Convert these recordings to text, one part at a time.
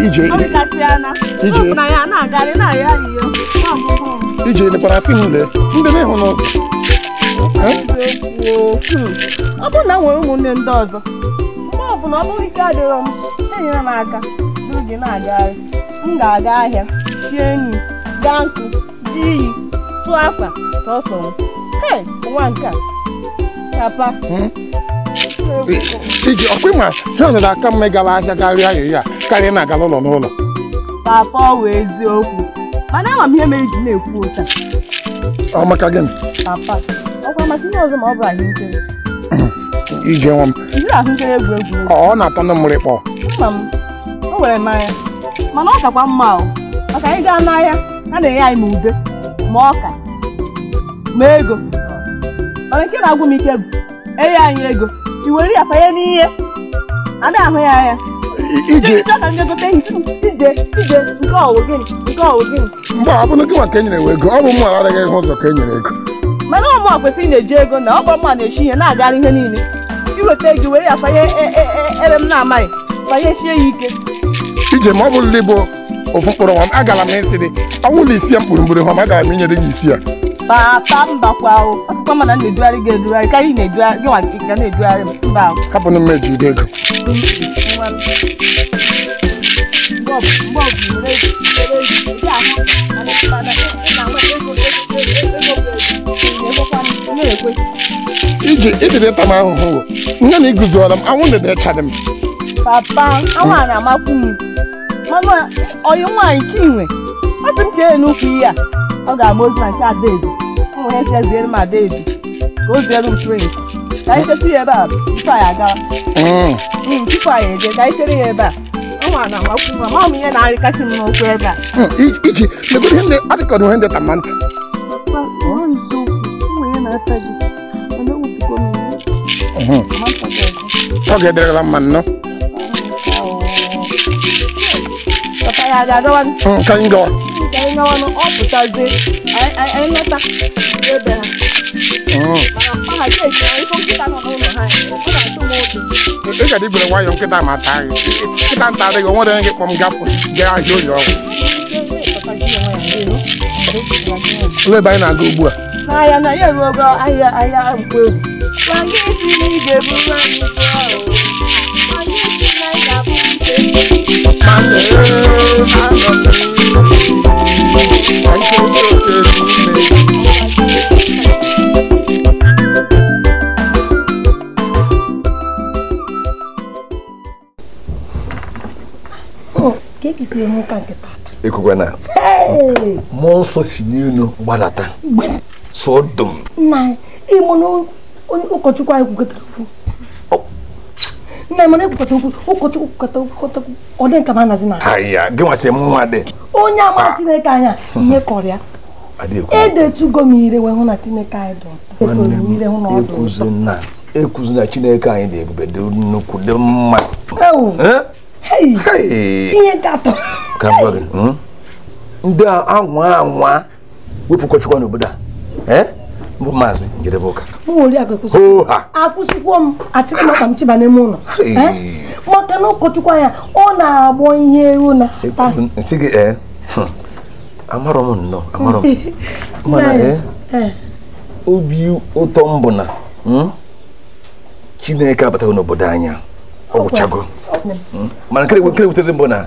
Ije ije nekwara asị m lee ndị na-ehụ n'ụzọ. Ọ bụrụ na m nwere ụmụnne ndị ọzọ, mgbe ọbụla ọ bụrụ ike adịrọ m, enyere m aka duru gị na-agagharị. M ga-aga ahịa, sie nri, gaa nkụ, ji iyi, tụọ akwa, sọsọ m. Hei, ụwa nke a. Papa. Ije ọkwa ịma ihe ọnọdụ aka mma ịgala ahịa garịa ahịhịa karịa na-aga n'ụlọ n'ụlọ. Papa, ọ wụ eziokwu. Mana ama m ihe mere iji na-ekwu otu a. Ọ maka gịnị? Papa, ọkwa maka ihe ọzọ ma ọ bụ ahụikere. Ije nwa m. Ijiri ahụikere egwu egwu. Ọ na-atọ na mmiri kpọọ. Mma m, o were mmanya. Mana ọ kakwa mma o. Maka anyị gaa n'ahịa, a na-enye anyị ma ube, ma ọka, ma ego. Mana nke na-agwụ m ike bụ enye anyị ego, i were ya fanye n'ihe. A na-ahụ ya anya. Ije ije ije nke ọwụ gịnị nke ọwụ gịnị. Mgbe ọ bụrụ gị nwa ka e nyere ego, ọ bụ mụ adịghị ịhụ ụzọ ka e nyere ego. Mana ụmụ a kwesịrị na-eji ego na ọ bụ mma na-eshi ihe na-agara ihe niile. Iweta ego were ya fanye ebe m na-amaghị, fanye sie ya ike. Ije ma ọ bụrụ bụ ofu mkpụrụ nwa m, agara m isi dị ọ bụrụ isi ya mkpụrụ mkpụrụ nwa m, agara m inyere gị isi ya. Papa mbakwa o, akụkọ mana na-edugharị gị edugharị karịa ị na-edugharị gị nwa ga na-edugharị m mba o. Hapụ na mmeji ide ego. Ije ịdịrị nta m ahụhụ nne na iguzola m anwụ na-echadị m. Papa, anwụ a na-amakwu m. Mana ọyị nwaanyị Chinwe, ọ sị m chee n'ukwu ihe a, ọ ga-ama ozi na nke Adaeze. O nwere ike ziere m Adaeze ka o ziere m twins. Ka anyị chetu ya ebe a tupu anyị agawa. Tupu anyị eje, ka anyị chere ya ebe a. Anwụ a na-amakwu m, amaghị m ihe na-arịkasị m n'ụkwụ ebe a. Iji legodo ihe ndị adịkọrọ ihe ndị tama ntị. Ọ ga-ederela mma nnọọ. Papa ya ga-agawa. Ka anyị gawa. Ka anyị gawa ọ pụtazie anyị nleta ebe ha. Mana mpa ha ga-eji ife nkịta nọ n'ụlọ ha, ọ na-atụ m ụjọ. Ị gara ibere nwayọọ nkịta ma taa gị. Nkịta nta adịghị, o nwere onye gị kpọ m gapụ gaa ahịa oyi ọgwụ. Olee ebe anyị na-aga ugbu a? N'ahịa na ya eruo ogo ahịa ahịa nkwụ egwu. Ekwukwa na mmụọ nsọ si n'elu gbadata sodom. Nna ịmụ na ụkọchukwu anyị kwukọtara okwu. Nna mana ekwukọta okwu ụkọchukwu kwukọta okwu ọ dị nka ma anazi na ya gị nwasị m nwa dị onye ama Chineke anya ihe kọrọ ya edetugo m ire wee hụ na Chineke anyị dị ụtọ. Ekwuzi na Chineke anyị dị ebube dị nnukwu dị mma. Ihe katọ ka m gwa gị ndị anwa anwa wepụ ụkọchukwu n'obodo a bụ maazị njedebe ụka akwụsịkwo m achịrị maka m chiba n'ime ụlọ maka na ụkọchukwu anya ọ na-agbọ ihe ewu na nsị gị amarọ m nnọọ amarọ m mana obi ụtọ m bụ na Chineke abataghị n'obodo anya ọ gwụchago. Mana nke ewutezi mbụ na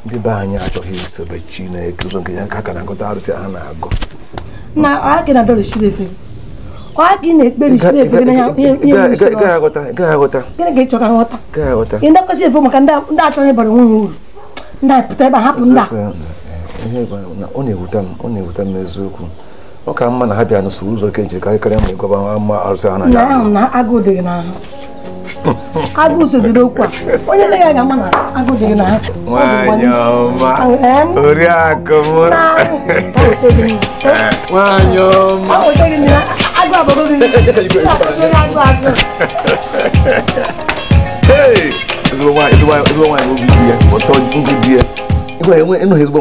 ndị be anyị achọghị isobe Chineke ụzọ nke ya ka aka na-agụta arụsị ha na-agụ. Na ọ na ọ na-ekpere Chineke na ya gịnị ka ị chọrọ ka nghọta ị ndakọsị efe maka ndị achọghị ịbara onwe ha uru ndị a pụta ebe a hapụ ndị a. Ọ na-ewute m n'eziokwu. Ọ ka mma na ha bịa n'usoro ụzọ ka ejiri karịa ma ịgwaba mma arụsị ha na-agụ. Na agụụ dị gị n'ahụ. Agụụ soziri okwu a onye nne ya ga-ama na agụụ dị gị n'ahụ. Nwanyị ọma oriakụ m nwanyị ọma agụụ abụgo gị Hey! Ezigbo nwaanyị obi di ya ụtọ ndị di ya ịnụ ezigbo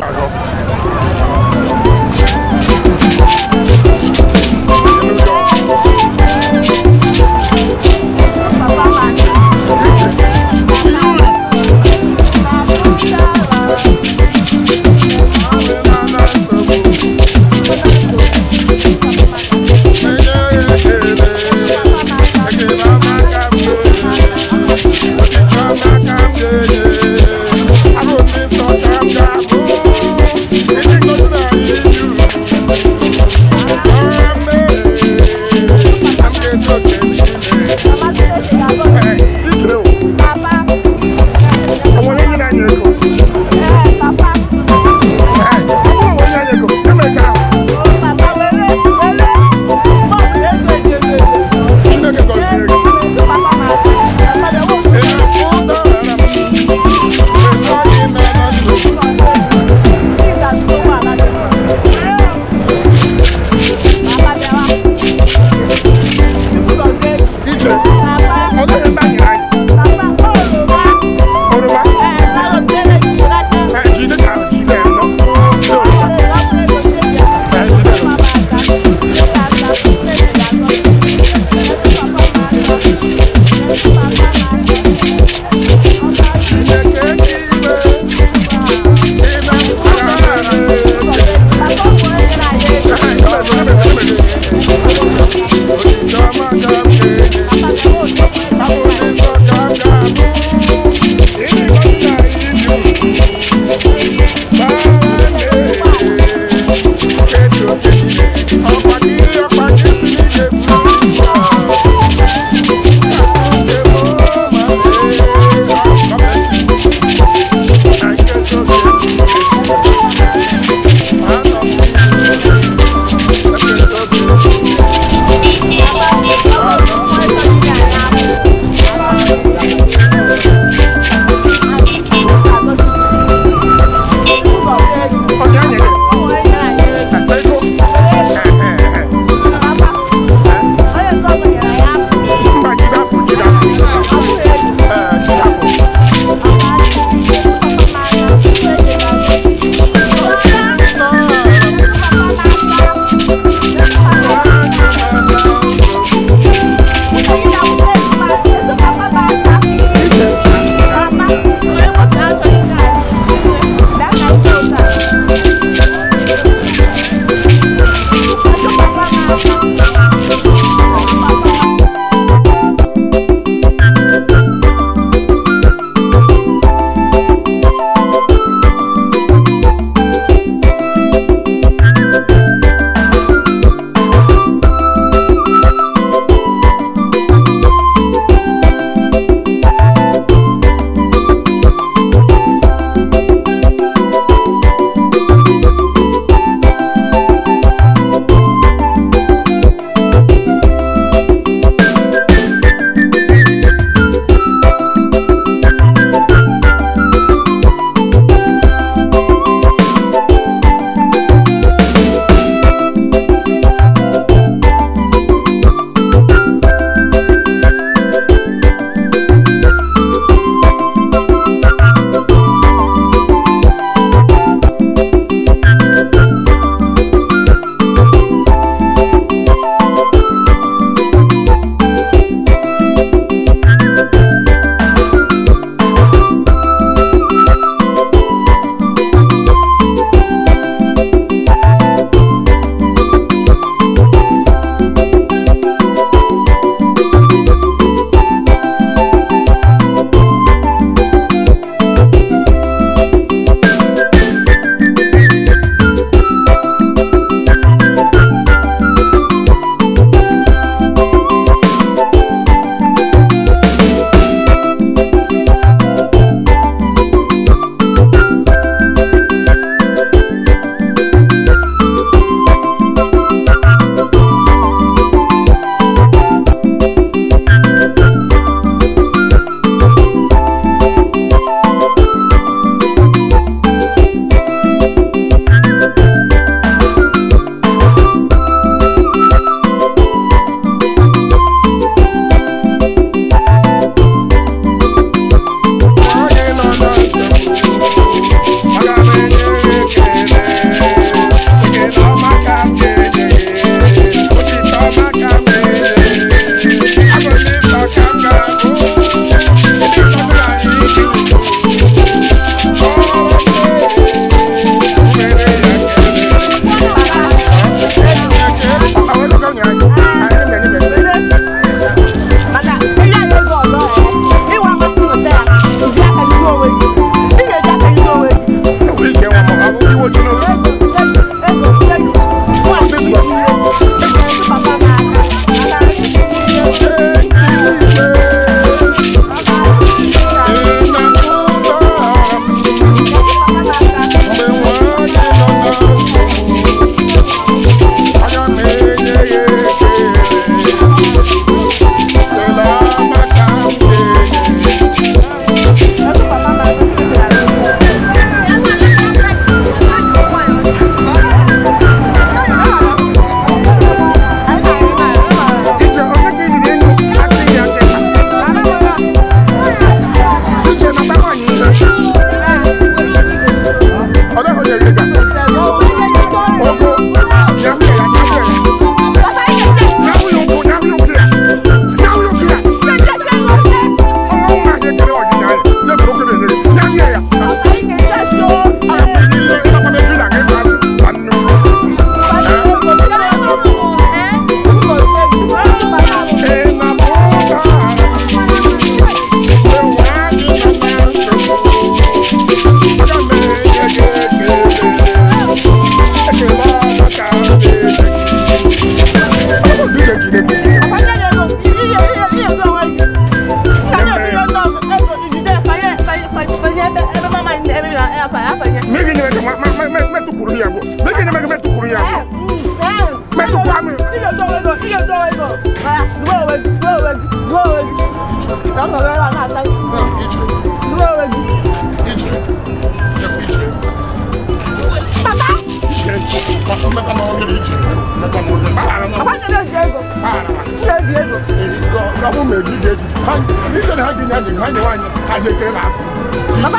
Papa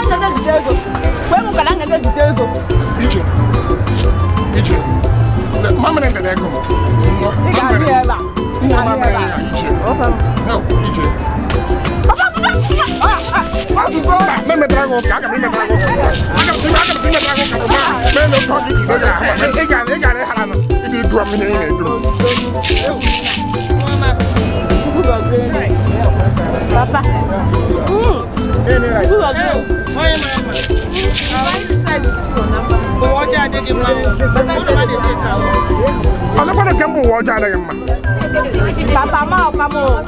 na-ejide ego. Kwe m kala na-ejide ego. Ije. Ije. Mama na-ejide ego. Ị ga-abịa ebe a. Mama na-ejide ije. Ije. Papa, papa. Papa. Papa, ma, papa.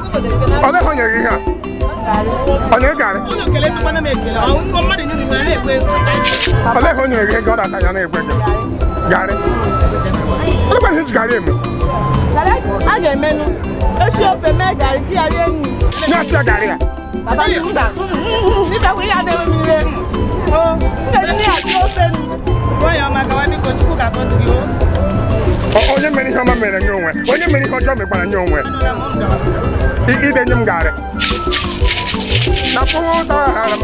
Onye garị? Olee onye nyere gị ego ọ dasa ya na-ekwe gị? Garị? Olekwa ihe ji garị eme? A ga-emenụ. Esi ofe mee garị ji ya rie nri. Na-achị ya garị ya? Papa, mba. Ịchakwa ihe a na-enwe m ire. M ga-eji ya sie ofe nri. Onye mere ihe ọma mere nye onwe. Onye mere ihe ọjọọ mekwara nye onwe. Idenye m garị. Na pụta hara m.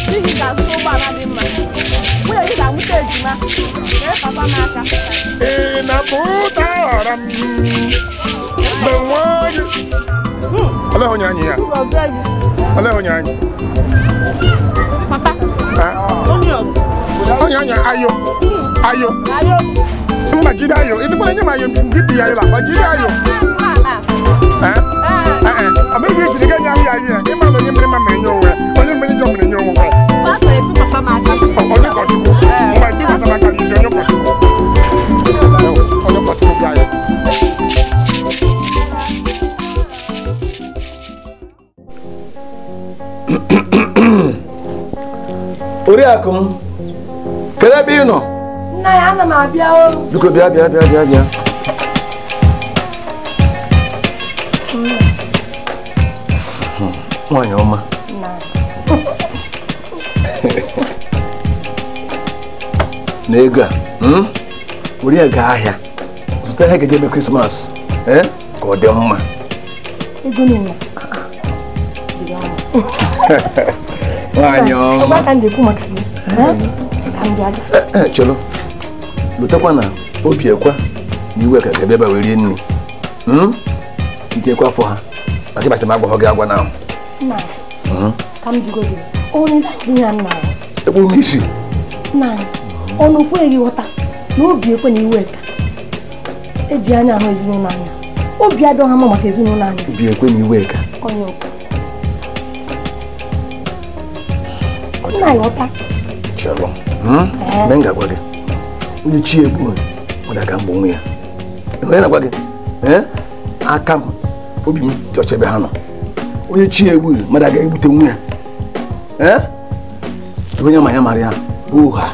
N'ihi ga-azụta ụgbọala dị mma. Nwunye gị ga-amụta ejima. Nyere papa m aka. Ị na-apụta hara m. Mgbe nwanyị. Olee onye anyị ya? Olee onye anyị? Papa. Onye anyị ayo. Ayo. Ayo. Mba jide ayo. Ị dịkwara nye m ayo gị dị ya ịla. Jide ayo. Ọ bụ ihe ejiri gị ahịa ahịa ịma na onye mere mma mere nye onwe onye mere njọ mere nye onwe onye ụkọchukwu mgbe ndị gbasara aka n'isi onye ụkọchukwu onye ụkọchukwu bịa ya. Oriakụ m, kedu ebe ị nọ? Nna ya, ana m abịa o. Biko bịa bịa bịa bịa bịa. Nwaanyị ọma. Na ego a, were ya gaa ahịa zụta ihe ga-eji eme Krismas ka ọ dị mma. Ego niile. Nwaanyị ọma. Chelo, lotekwa na obi ekwa na iwe ka ga-abịa ebe a wee rie nri. Nchekwa afọ ha maka ịbasị m agwaghọ gị agwa na ahụ. Nna, ka m jụgo gị, onye ndị ya nna ekpuru m isi. Nna, ọnụ kweghị ghọta na obi ekwe na iwe ka eji anya ahụ ezinụlọ anya. Obi adọghị mma maka ezinụlọ anya. Obi ekwe na iwe ka onye okwu. Nna ya ghọta. Chelo, mgbe m ga-agwa gị, onye chi egbu ọ na-aga mgbe onwe ya. Onye na-agwa gị, aka m, obi m dị ọcha ebe ha nọ. Onye chi egbu mmadụ agaghị egbute nwa ya. Onye ma ya mara ya ụha.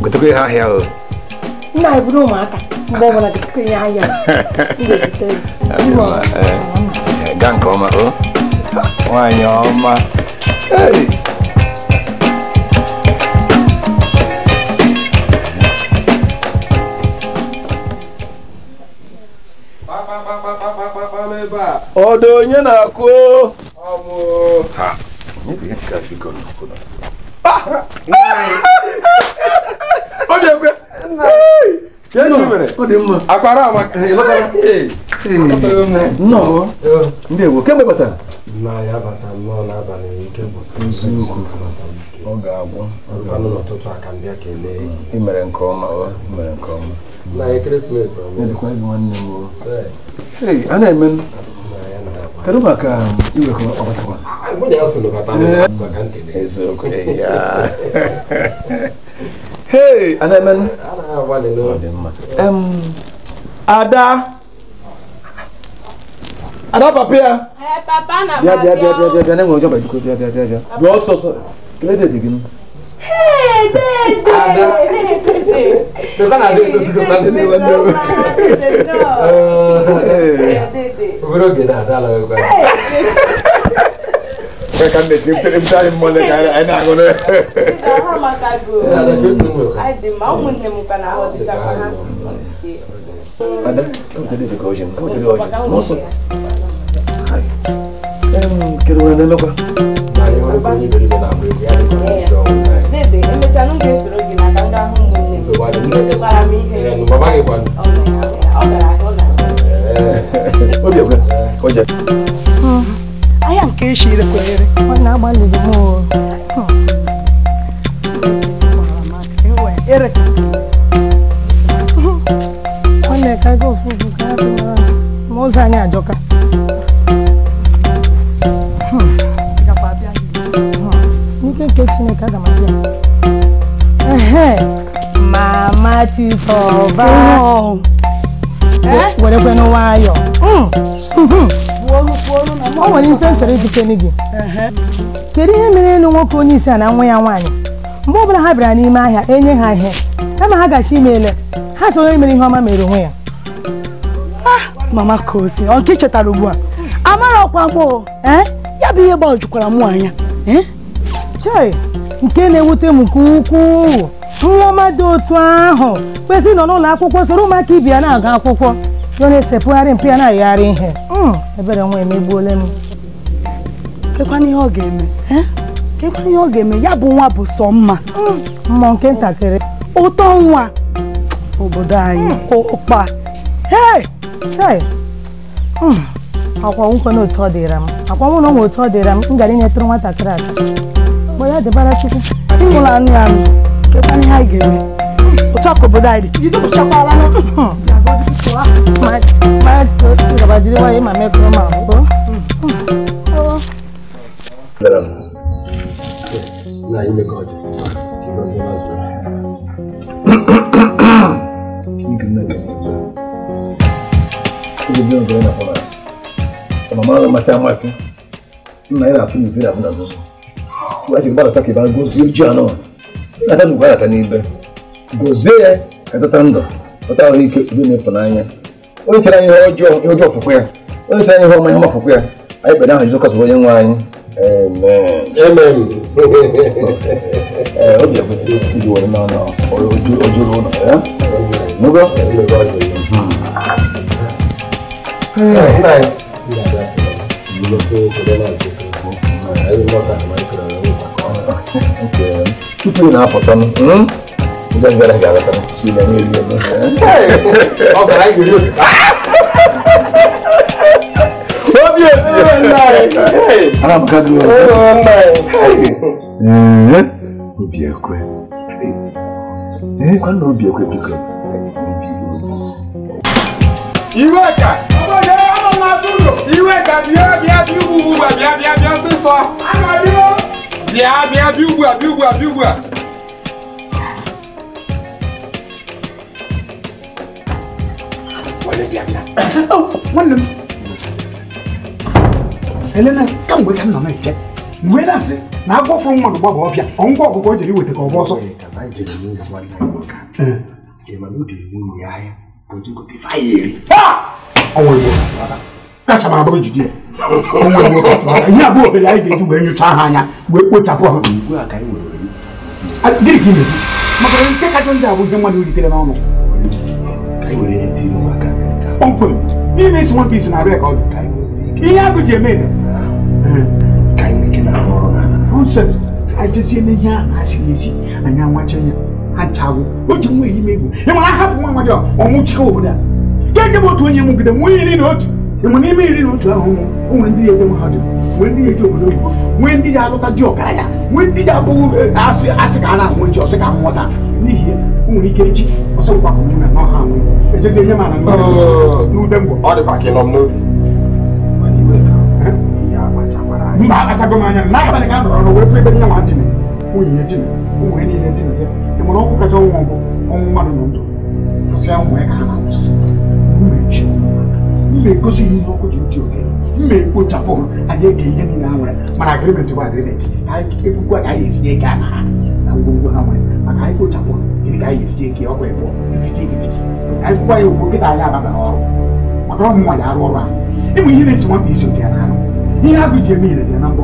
Gotekwa ihe ahịa o. Nna eburu ụmụaka mgbe ọbụla gotekwa ihe ahịa. Gaa nke ọma o. Nwaanyị ọma. Ọdụ onye na-akụ? Ha. Obi ekwe. Ọ dị mma. Akwara amaka. Nnọọ. Ndewo. Kemgbe batara? Nna ya bata nnọọ n'abalị ike kwụsịrị. Ọ ga-agwụ. Ọkwanụ n'ụtụtụ a ka m bịa kelee gị. Ị mere nke ọma o. Ị mere nke ọma. Nna ya ekeresimesi ọma. Edikwa gị nwanne m o. Hey, a na-eme. Kedu maka iwekọ ọbatakwa? Mụ na ya so nọbata maka nkele. Eziokwu ya. Hey, a na-eme. Anaghị agbalị n'oge. Ọ dị mma. Ada. Ada papa ya. Papa na Bịa bịa bịa bịa bịa bịa na-enwere ọjọọ biko bịa bịa bịa bịa. Bịa ọsọ ọsọ. Kelee dede gị. Hey, dede. Ada. Bịakwa na ada etozigokwa nne. Obere oge na ada alọghịkwa. Ka m na-eche ebute ebute anyị mmụọ ka anyị na-aṅụ na. Ada, ka ọjị, ka wetara ọjị. N'ọsọ. Kedu onye na-emekwa? Obi ekwe, oje. Ahịa nke eshiri kwere. Ọ na-agbalịghị m o. Ere. Ọ na-eka ego ofufu ka a ma ụzọ anyị ajọka. N'ike nke Chineke aga m abịa. Ehe. Mama Chizoba. Werekwenụ nwayọọ. O nwere ife m chọrọ ijikere gị. Kedu ihe mere elu nwoke onye isi a na nwa ya nwaanyị? Mgbe ọbụla ha bịara n'ime ahịa enye ha ihe kama ha gachi imele ha chọrọ imere ihe ọma mere onwe ya. Mama Kosi, ọ nke chetara ugbu a amara ọkwa m o, ya bụ ihe gbajukwara mụ anya. Chei, nke na-ewute m nke ukwuu, nwa ọma dị otu ahụ kwesịrị nọ n'ụlọ akwụkwọ soro ụmụaka ibe ya na-agụ akwụkwọ ya na-esepụgharị mpụ ya na-ayagharị ihe. Ebere nwa emegbuola m. Kekwana ihe ọ ga-eme? Kekwana ihe ọ ga-eme? Ya bụ nwa bụ sọ mma. Mmụọ nke ntakịrị. Ụtọ nwa obodo anyị ụkpa. Hei! Chei! Akwa nwukwe na otu ọ dịra m. Akwa nwụ na onwe otu ọ dịra m, m gara inyetụrụ nwatakịrị aka. Mgbe ya dịbara Chukwu. Ịhụla anụ ya nụ. Kekwana ihe anyị ga-eme? Otu a ka obodo anyị dị. Jidechakwala Ma ma jiri nwayọọ ma mekọrọ m ahụ. Mama amasị amasị nna ya na-atụ n'ife na-abụ na nzuzo wee gbadata ka ebe gozie ji anọ nata nnukwu anata n'ibe gozie ya ka tata ndụ pụta ahụ ike udo na-efu n'anya onye chere anyị ihe ọjọọ fụkwa ya onye chere anyị ihe ọma ihe ọma fụkwa ya anyị kpere aha Jizọs Kraịst onye nwe anyị. Amen. Amen. Obi ekwe ndị were na ọnụ ojuru ụlọ ya nugo. Tupu ị na-apụta m ndị ngara ga-abata si na n'elu ebe obi obi ekwe kwanna obi ekwe biko. Iweka! Iweka bịa bịa bịa ugbu a bịa bịa bịa ọsịsọ. Bịa bịa bịa ugbu a bịa ugbu a bịa ugbu a. Nwanne m Elena kamgbe ka m nọ na-eche mgbe na-asị na agwọ fụrụ mmadụ gbaba ọfịa ọ ngwa ọgụgụ o jere iweta ka ọ bụ ọsọ. Kacha m abụrụ jide ya ihe abụọ obere anyị ga-eji wee nyụcha ha anya wee kpochapụ ha. Gịnị ka ị na-ekwu? Maka na nke kacha ndị a bụ ihe mmadụ ritere n'ọnụ kpọmkwem n'ime isi nwa isi na-arụ ya ka ọ dị ihe agụ ji eme nonsense. Ajezie n'ihe ahụ ha siri esi anyị anwacha ya ha nchagwụ o ji nwa ime egwu ị mara ahapụ nwa amadị ọnwụchike obodo a nke bụ otu onye mụgide nwunye 11 ịmụ n'ime 11 ahụ ụmụ o nwere ndị ya eje mahadum nwee ndị ya eje obodo oyibo nwee ndị ya alụta ji ọgaranya nwee ndị ya abụ asị asị ka a na-anwụ echi ọsị ka nwụta n'ihi ya o nwere ike echi ọsọ nkwapụ nwunye na ọha anwụ ejezie nye m ala n'ude ngwọ. Ọ dịkwa ka ị nọ m n'obi. Mba akpachago m anya na abalị ka a nọrọ wee pụ ebe nne nwa dina nwunye dina ụmụ ya niile dina sị ị mara ọnwụ kacha ọnwụ ọbụ ọnwụ mmadụ nọ ndụ tụsịa ụmụ ya ka ha na-awụsị mmechi mma egosi ihe ọkụ ji ntị oke mma ekpochapụ ha anyị eke ihe niile ha nwere mana agrimenti bụ agrimenti anyị ekwukwa ka anyị etinye eke ama ha na ngwongwo ha nwere maka anyị kpochapụ ha gịnị ka anyị etinye eke ọkwa ịbụọ 50-50 anyị kwukwa ya ugbo nkịta anyị ababaghị ọrụ maka ọmụ nwa ya arụ ọrụ a ịmụ ihe na-esi nwata isi ụdị ya na-arụ ihe agụ ji eme ire dị na mbụ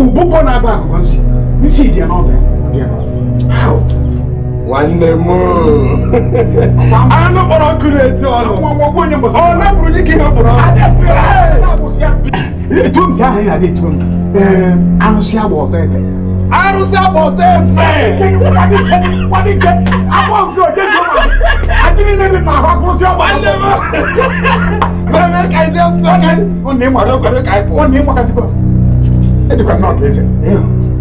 Ụbụbọ na-agba agụgọ nsị nsị dị ya n'ọbịa ọ dị ya n'ọbịa. Nwanne m anụ kpọrọ ọkụ na-eti ọnụ ọ napụrụ dike ihe kpọrọ etu nke ahụ ya dị etu arụsị agba ọtọ efe. Arụsị agba ọtọ efe. Afọ nke oje ajị niile dị n'ahụ akụrụsị ọgba. Nwanne m mere ka anyị jee ọ na-ịmakazikwa edikwa nnọọ ka eze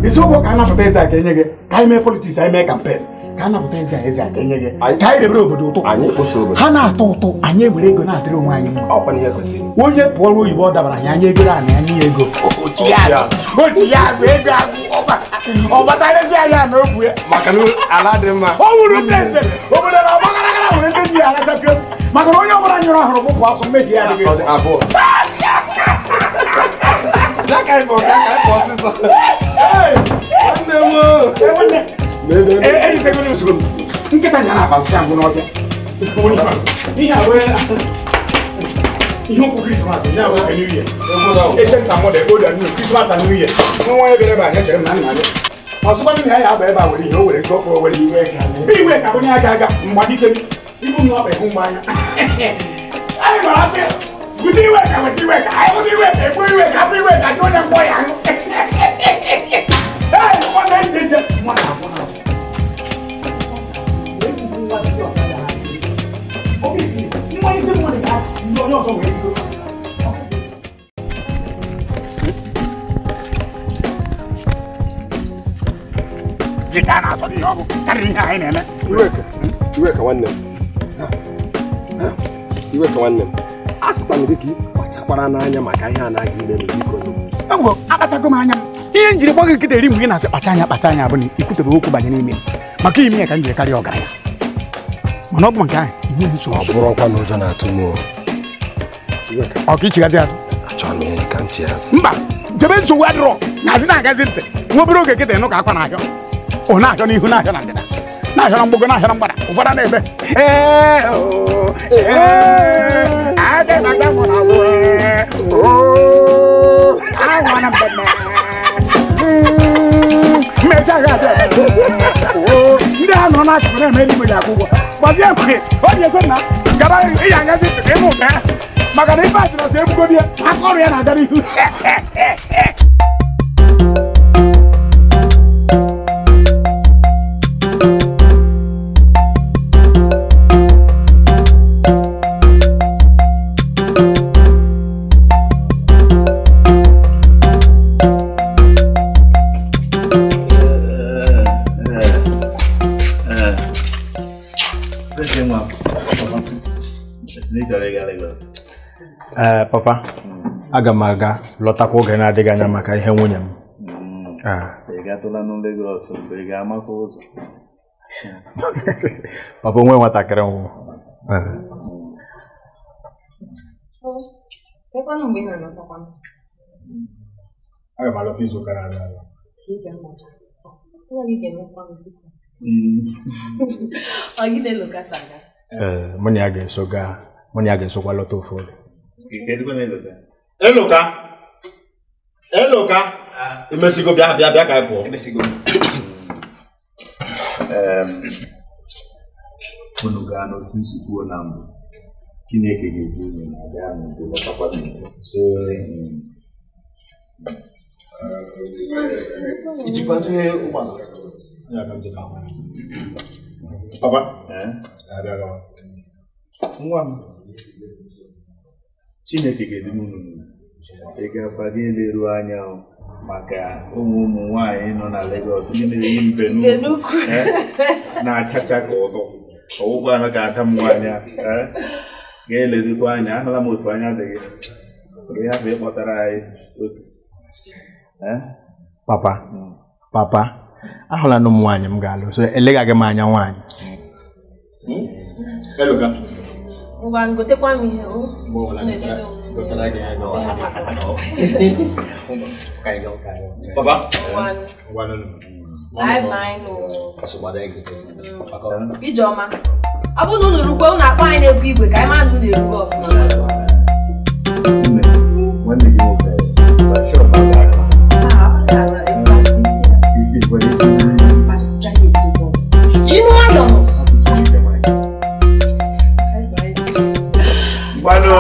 isiokwu ka a napụta eze a ka enye gị ka anyị mee politiks anyị mee kampen ka a napụta eze a eze a ka enye gị ka anyị debere obodo ụtụ ha na-atọ ụtụ anyị ewere ego na-adịrị onwe anyị mma onye pụọrọ oyibo ọ dabara anyị anya egoro anyị anya ya ego ochi ya azụ ego azụ ọgbatarezi anyị a na okwu ya maka na ala dị mma ọ wụrụ ndị eze obodo na ọgbagaragara were ndị ji ya arachapịa maka na onye ọbụla nyụrụ ahụrụ bụpụ asụ mmehie ya adịghị abụọ. Nkịta nyara akpa nsị agwụ n'ọbịa ihe a wee ihe okwu Krismas ya wee New Year ese nta mọdụ ebe oda nnu Krismas and New Year nwa onye bịara ebe a chere m na nna gị ọsụkwa nna ya aba ebe a were ihe o were nke ọkụ were iwe ka iwe ka onye aga aga mgbadite m ibu m n'ọkpa ịhụ mgbe anya anyị gwara asị bute iwe ka weta iwe ka anyị bute iwe ka egbu iwe ka afọ iwe ka ndị onye mkpọ ya ee nwanne nje nje nwa na-agwụ na Iweka nwanne m. Iweka nwanne m. A sịkwa m gị ka ị kpachakwara n'anya maka ihe a na-aga ime n'biko. Egwo, akpachago m anya m. Ihe njiri gba gị nkịta eri mgbe ị na-asị kpacha anya kpacha anya bụ na ikwutebe okwu banyere ime maka ime ya ka m jiri karịa ọgaranya. Mana ọ bụ nke ahụ ihe nsogbu. Ọ bụrụkwa na ụjọ na-atụ m. Ọ ka ichighazi azụ? Achọrọ m ihe ka m chi azụ. Mba, jebe nsogbu adịrọ na-azị na-agazi ntị. Nwa obere oge kịta ịnụ ka akwa na-ahịọ. Ọ na-ahịọ n'ihu na-ahịọ na ndịda. Na-ahịọ na mgbago na-ahịọ na mgbada. Ụfọdụ na-ebe. Ee ee adị na aga mụ na azụ. Oo ahụ na mbemme. Mmecha ga-abịa. Oo ndị ha nọ n'akụkụ na-eme eluigwe ga-akwụ ụgwọ. Gbazie mgbe ọ dị ekwe na gaba ịya agazi ntị ka ịmụ ụda ya. Maka na ife asịrị ọsọ egbugodi ya aka ọrụ ya na-aga n'ihu. Ee, papa, aga m aga lọtakwa oge na-adịghị anya maka ihe nwunye m. Papa, onwe nwatakịrị nwụ. Aga m alọta izu ụka na-abịa abịa. Ee, mụ na ya ga-eso gaa, mụ na ya ga-esokwa lọta ofu oge. Eloka! Eloka! Emesigo bịa bịa bịa ka anyị pụọ. Emesigo. Unu gaa n'otu nsi kwuo na mbụ. Chineke ga-ebu unu na abịa n'udo lọtakwa n'udo. Ijikwa ntụnye ụgbọala? Papa? Nwa m. Chineke ga-edu unu n'udo. Ị ga-akwa gị eleru anya maka ụmụ ụmụ nwaanyị nọ na Lagos ndị na-eyi mbe n'ukwu na-achacha ka ụtọ ọwụkwa anọ ka ada m nwaanyị a ga-elerikwa anya ahụla m otu anya dị gị ka ị hapụ ịkpọtara anyị otu. Papa, papa, ahụla na ụmụ nwaanyị m ga-alụ so elegaghị m anya nwaanyị. Eloka. Ngwa gotekwa m ihe o. Papa. Bye bye no. Ijeọma, ọ bụrụ na unu rukwe unu akpọ anyị na-ekwu igwe ka anyị mara na unu erugo ọfụma. Nwanne gị nwoke. Ngwanụ.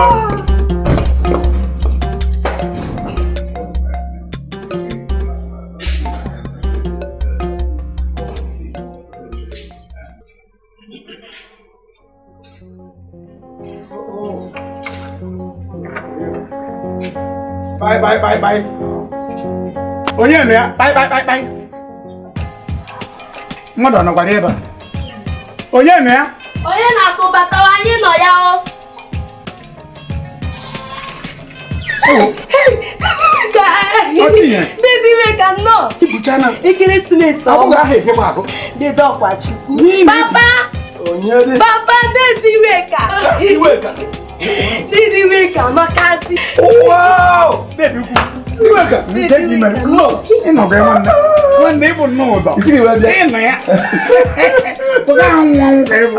Bye bye bye bye. Onye nọ ya? Bye bye bye bye. Mmadụ ọ nọkwara ebe a? Onye nọ ya? Onye na-akụ batawa anyị nọ ya o. Dede ka nnọọ. Ibuchana. Ekeresimesi ọ bụghị aha ekekwa akụ. Dede ọkwa Chukwu. Papa! Papa Dede Iweka. Iweka. Dede Iweka amakasị. Wow! Dede ukwu. Iweka. Dede mere. Nnọọ. Ịnọgọ nwanne. Nwanne ịbụ nnọọ ụzọ. Isi gị wee bịa. Ịnọ ya. Pụta anwụ anwụ ka ịbụ.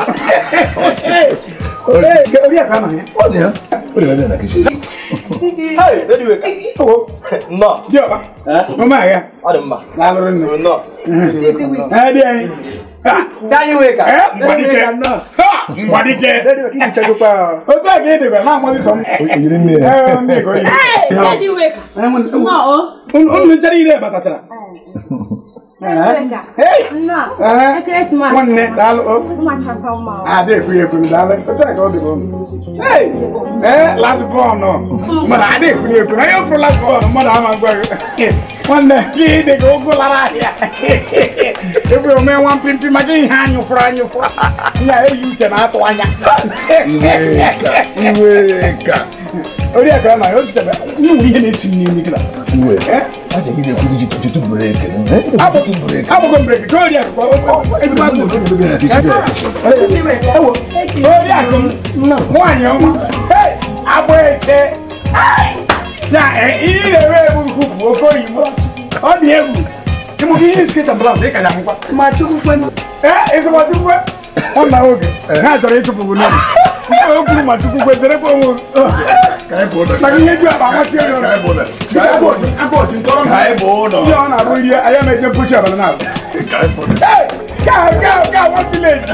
Oriakụ anọ ya. Ọ dị ya. Ọ dị ya na kichin. Hey, Dede Iweka. Nnọọ. Diọkpa. Mama ya. Ọ dị mma. Daalụrụ nne. Nnọọ. Ee, dị anyị. Dede Iweka. Mgbadike. Mgbadike. Otu a ka ị dịkwa na-amasị sọ m. Yiri nne ya. Ee, ndị ka o yiri. Dede Iweka. Nnọọ. Unu nchere ire batachara. Nwanne daalụ. Ada ekwu ekwu daalụ. Otu a ka ọ dịkwa unu. Ee, last born. Mmadụ ada ekwu ekwu. Onye fụrụ last born mmadụ ama ngwa gị. Nwanne gị dị ka ụgụ lara ahịa. Ebe ome nwa mpimpi maka ihe anyụfụrụ anyụfụrụ. Ya eyi uche na-atụ anya. Iweka. Oriakụ ama ya o zichebe n'inwe ihe na-esi m n'imi kịta. Iweka. A sị gị na-ekwu ji tutu breki. Abụghị m breki ka oriakụ ezigbo akụ. Oriakụ m nwaanyị ọma. Agbụ eke. Ya ihe na-ere ebu nkwụ oke oyibo. Ọ dị egwu. Ịmụ ihe skate and blouse ị ka ya ahụkwa. Ma Chukwu kwe. Ee, ezigbo Chukwu kwe. Nwanna oge ha chọrọ ịchụpụ gị n'oge. Nke o kwuru ma Chukwu kwe zerekwa onwe gị. Maka ihe ju akpa amasị onye ọrụ. Ndị ọ na-arụ rie anyị emeje mpochi abalị na-abụ. Ka one village.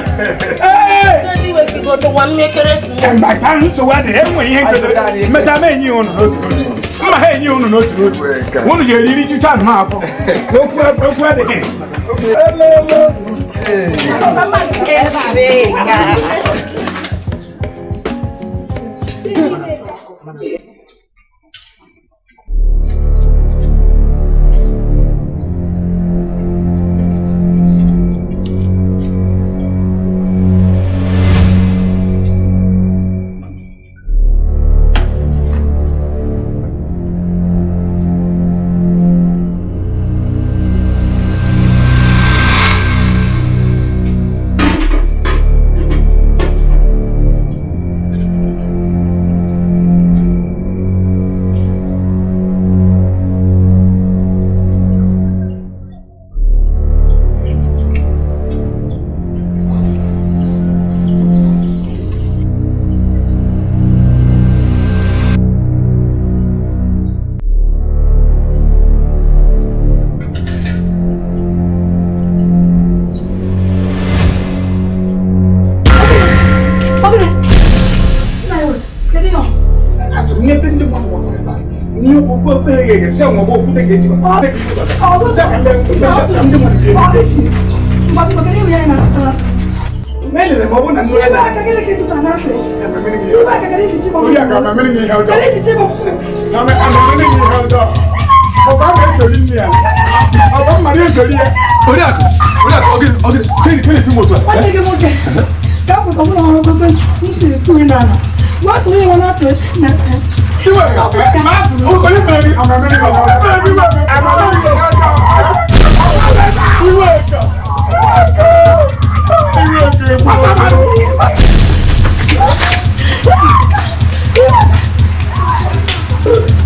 Maka nsogbu adịghị enwe ihe nkedere. Mechaa ma enyi unu n'otu n'otu. Mma ha enyi unu n'otu n'otu. Unu ga-eriri jucha anụ afọ. Okwu adịghị.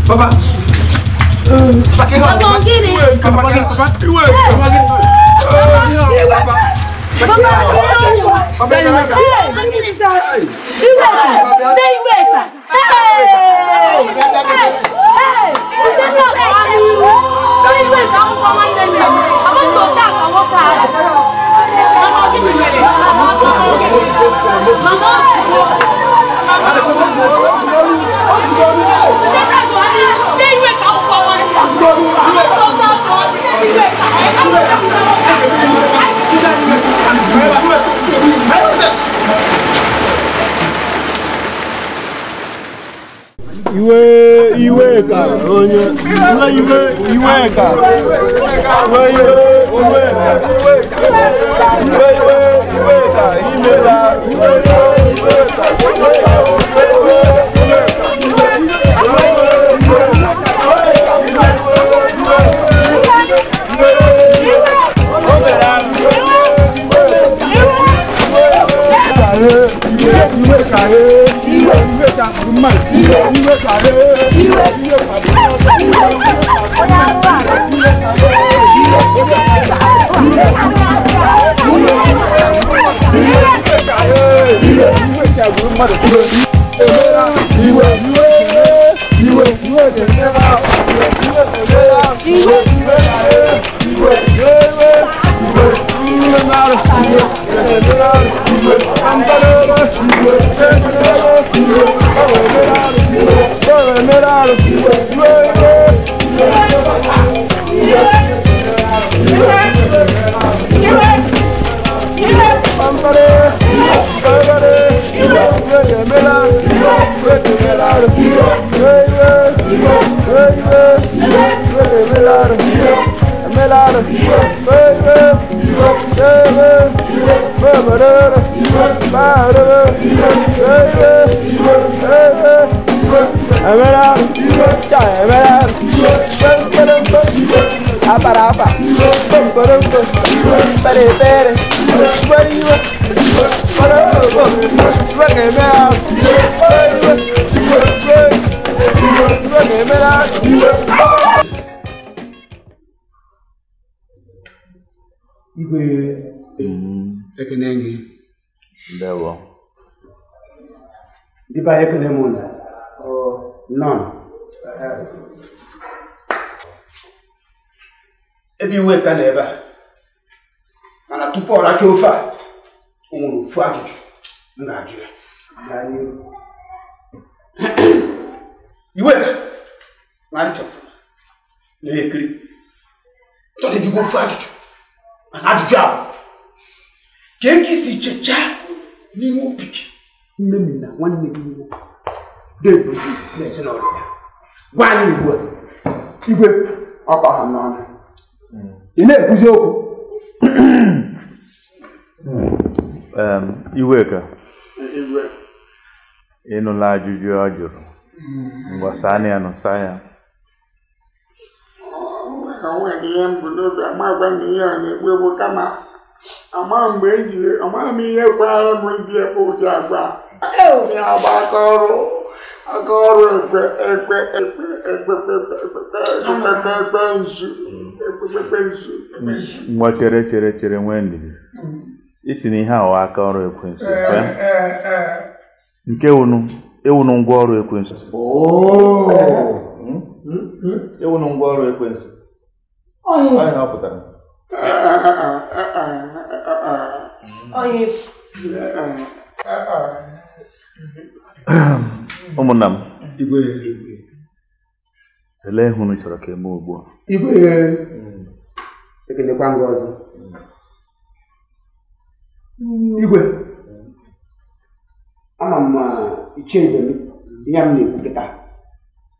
Papa. Mama, Iwe iwe ka onye iwe iwe ka iwe iwe iwe iwe iwe iwe ka imela iwe iwe ka Igwe ekene gị. Ndewo. Ndị be anyị ekene m unu. Nọn. Ebe iwe ka na ebe a. Mana tupu ọ racha ofe a, o nwere ofu ajụjụ m ga-ajụ ya. Iwe ka ma m chọpụrụ na-ekiri chọrọ ịjụgo ofu ajụjụ. Mana ajụjụ ahụ ka eke isi chechaa n'ime obi gị mmemi na nwanne gị nwoke debu na ezinụlọ ya. Gwa anyị ugbu a, igwe ọkpa ha n'ọnụ. Ị na-ekwuzi okwu. Iweka, ịnụla ajụjụ ọ jụrụ. Ngwa saa ya nụ saa ya. Onweghị ihe m bụ n'obi amagwa na ihe ọ na-egbu egbu kama ama mgbe ejiri amara m ihe kwara m iji ekpe ụdị agwa na-agba aka ọrụ aka ọrụ ekpe ekpe ekpe ekpe ekpe ekpe ekpe nzu ekpe nzu. Ngwa chere chere chere nwee ndidi. Isi na ihe ahụ aka ọrụ ekwensu nke ewunu ngwa ọrụ ekwensu. Ewunu ngwa ọrụ ekwensu. Ọ pụtara. Ụmụnna m, igwe elee ihe unu chọrọ ka eme ugbu a? Igwe ekelekwa ngọzi. Igwe ama m ichie ibe m ihe m na-ekwu kịta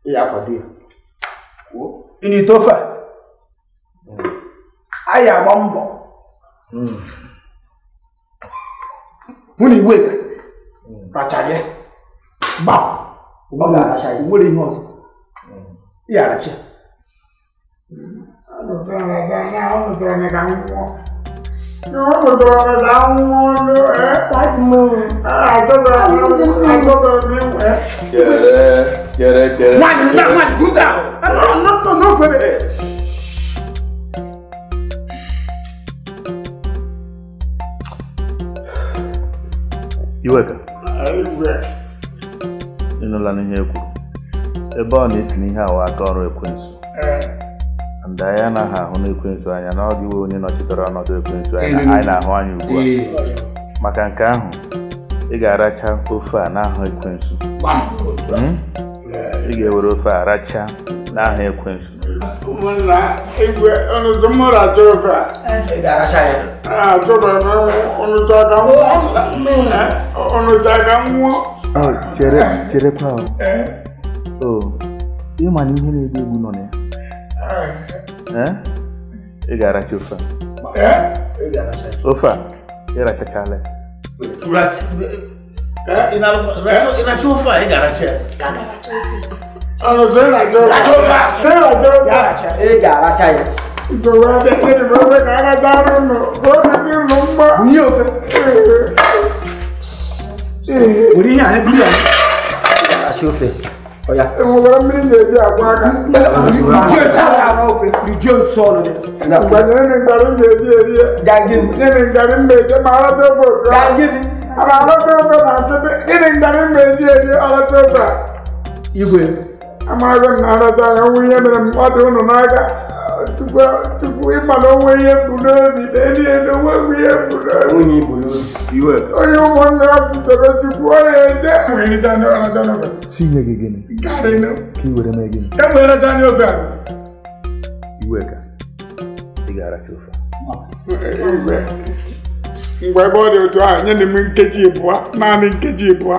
ya akwado ya. Ị na-ite ofe a? Anyị agba mbọ hụ na Iweka rachara ya gbam. Nwere ihe ọzọ ya aracha. Chere chere. Iweka, ịnụla n'ihe e kwuru. Ebe ọ na-esi n'ihe awa aka ọrụ ekwensu. Ndị anyị anaghị ahụ n'ekwensu anya na ọ dịwo onye nọchitere ọnọdụ ekwensu anyị na-ahụ anya ugbu a. Maka nke ahụ, ị Ị ga-aracha ofe a n'aha ekwensu. Ị ga-ewere ofe a racha n'aha ekwensu. Ụmụnna igwe ọnụ ụzọ m racha ofe a. Ị ga-aracha ya. Achọrọ m ọnụ ụzọ aka nwụọ. Ọnụ ụzọ aka nwụọ. Chere cherekwa o. Ị ma na ihe na-egbu egbu nọ na ya. Ị ga-aracha ofe a. Ofe a ị rachachala ya. Ị na-acha ofe a ị ga-aracha ya. Ị ga-aracha ya. Were ihe a eburu ya. Ị ga-aracha ofe. Oya. Enwere mmiri na-eji akwa aka. Rijie nsọ ọnụ gị. Mgbe nyere m ngarị m ga-eji eri ya. Nyere m ngarị m ga-eji ma arata ofe otu a. Ama arata ofe na atịtị. Gịnị ngarị m ga-eji eri arata ofe a? Igwe. Amaghị m na arata ya onwe ihe mere m ọ dị ụnụ n'aka. Tupu ịma na onwe ihe bụ n'obi na elu elu onwe ihe bụ n'obi. Onye ụmụnne ya butere tupu onye eje. Si nye gị gịnị? Garị nụ. Ka i were mee gịnị? Ka m were racha n'ofe a. Iweka, ị ga-aracha ofe a. Mgbe ebe ọ dị otu ahụ, nye m nkeji abụọ, naanị nkeji abụọ.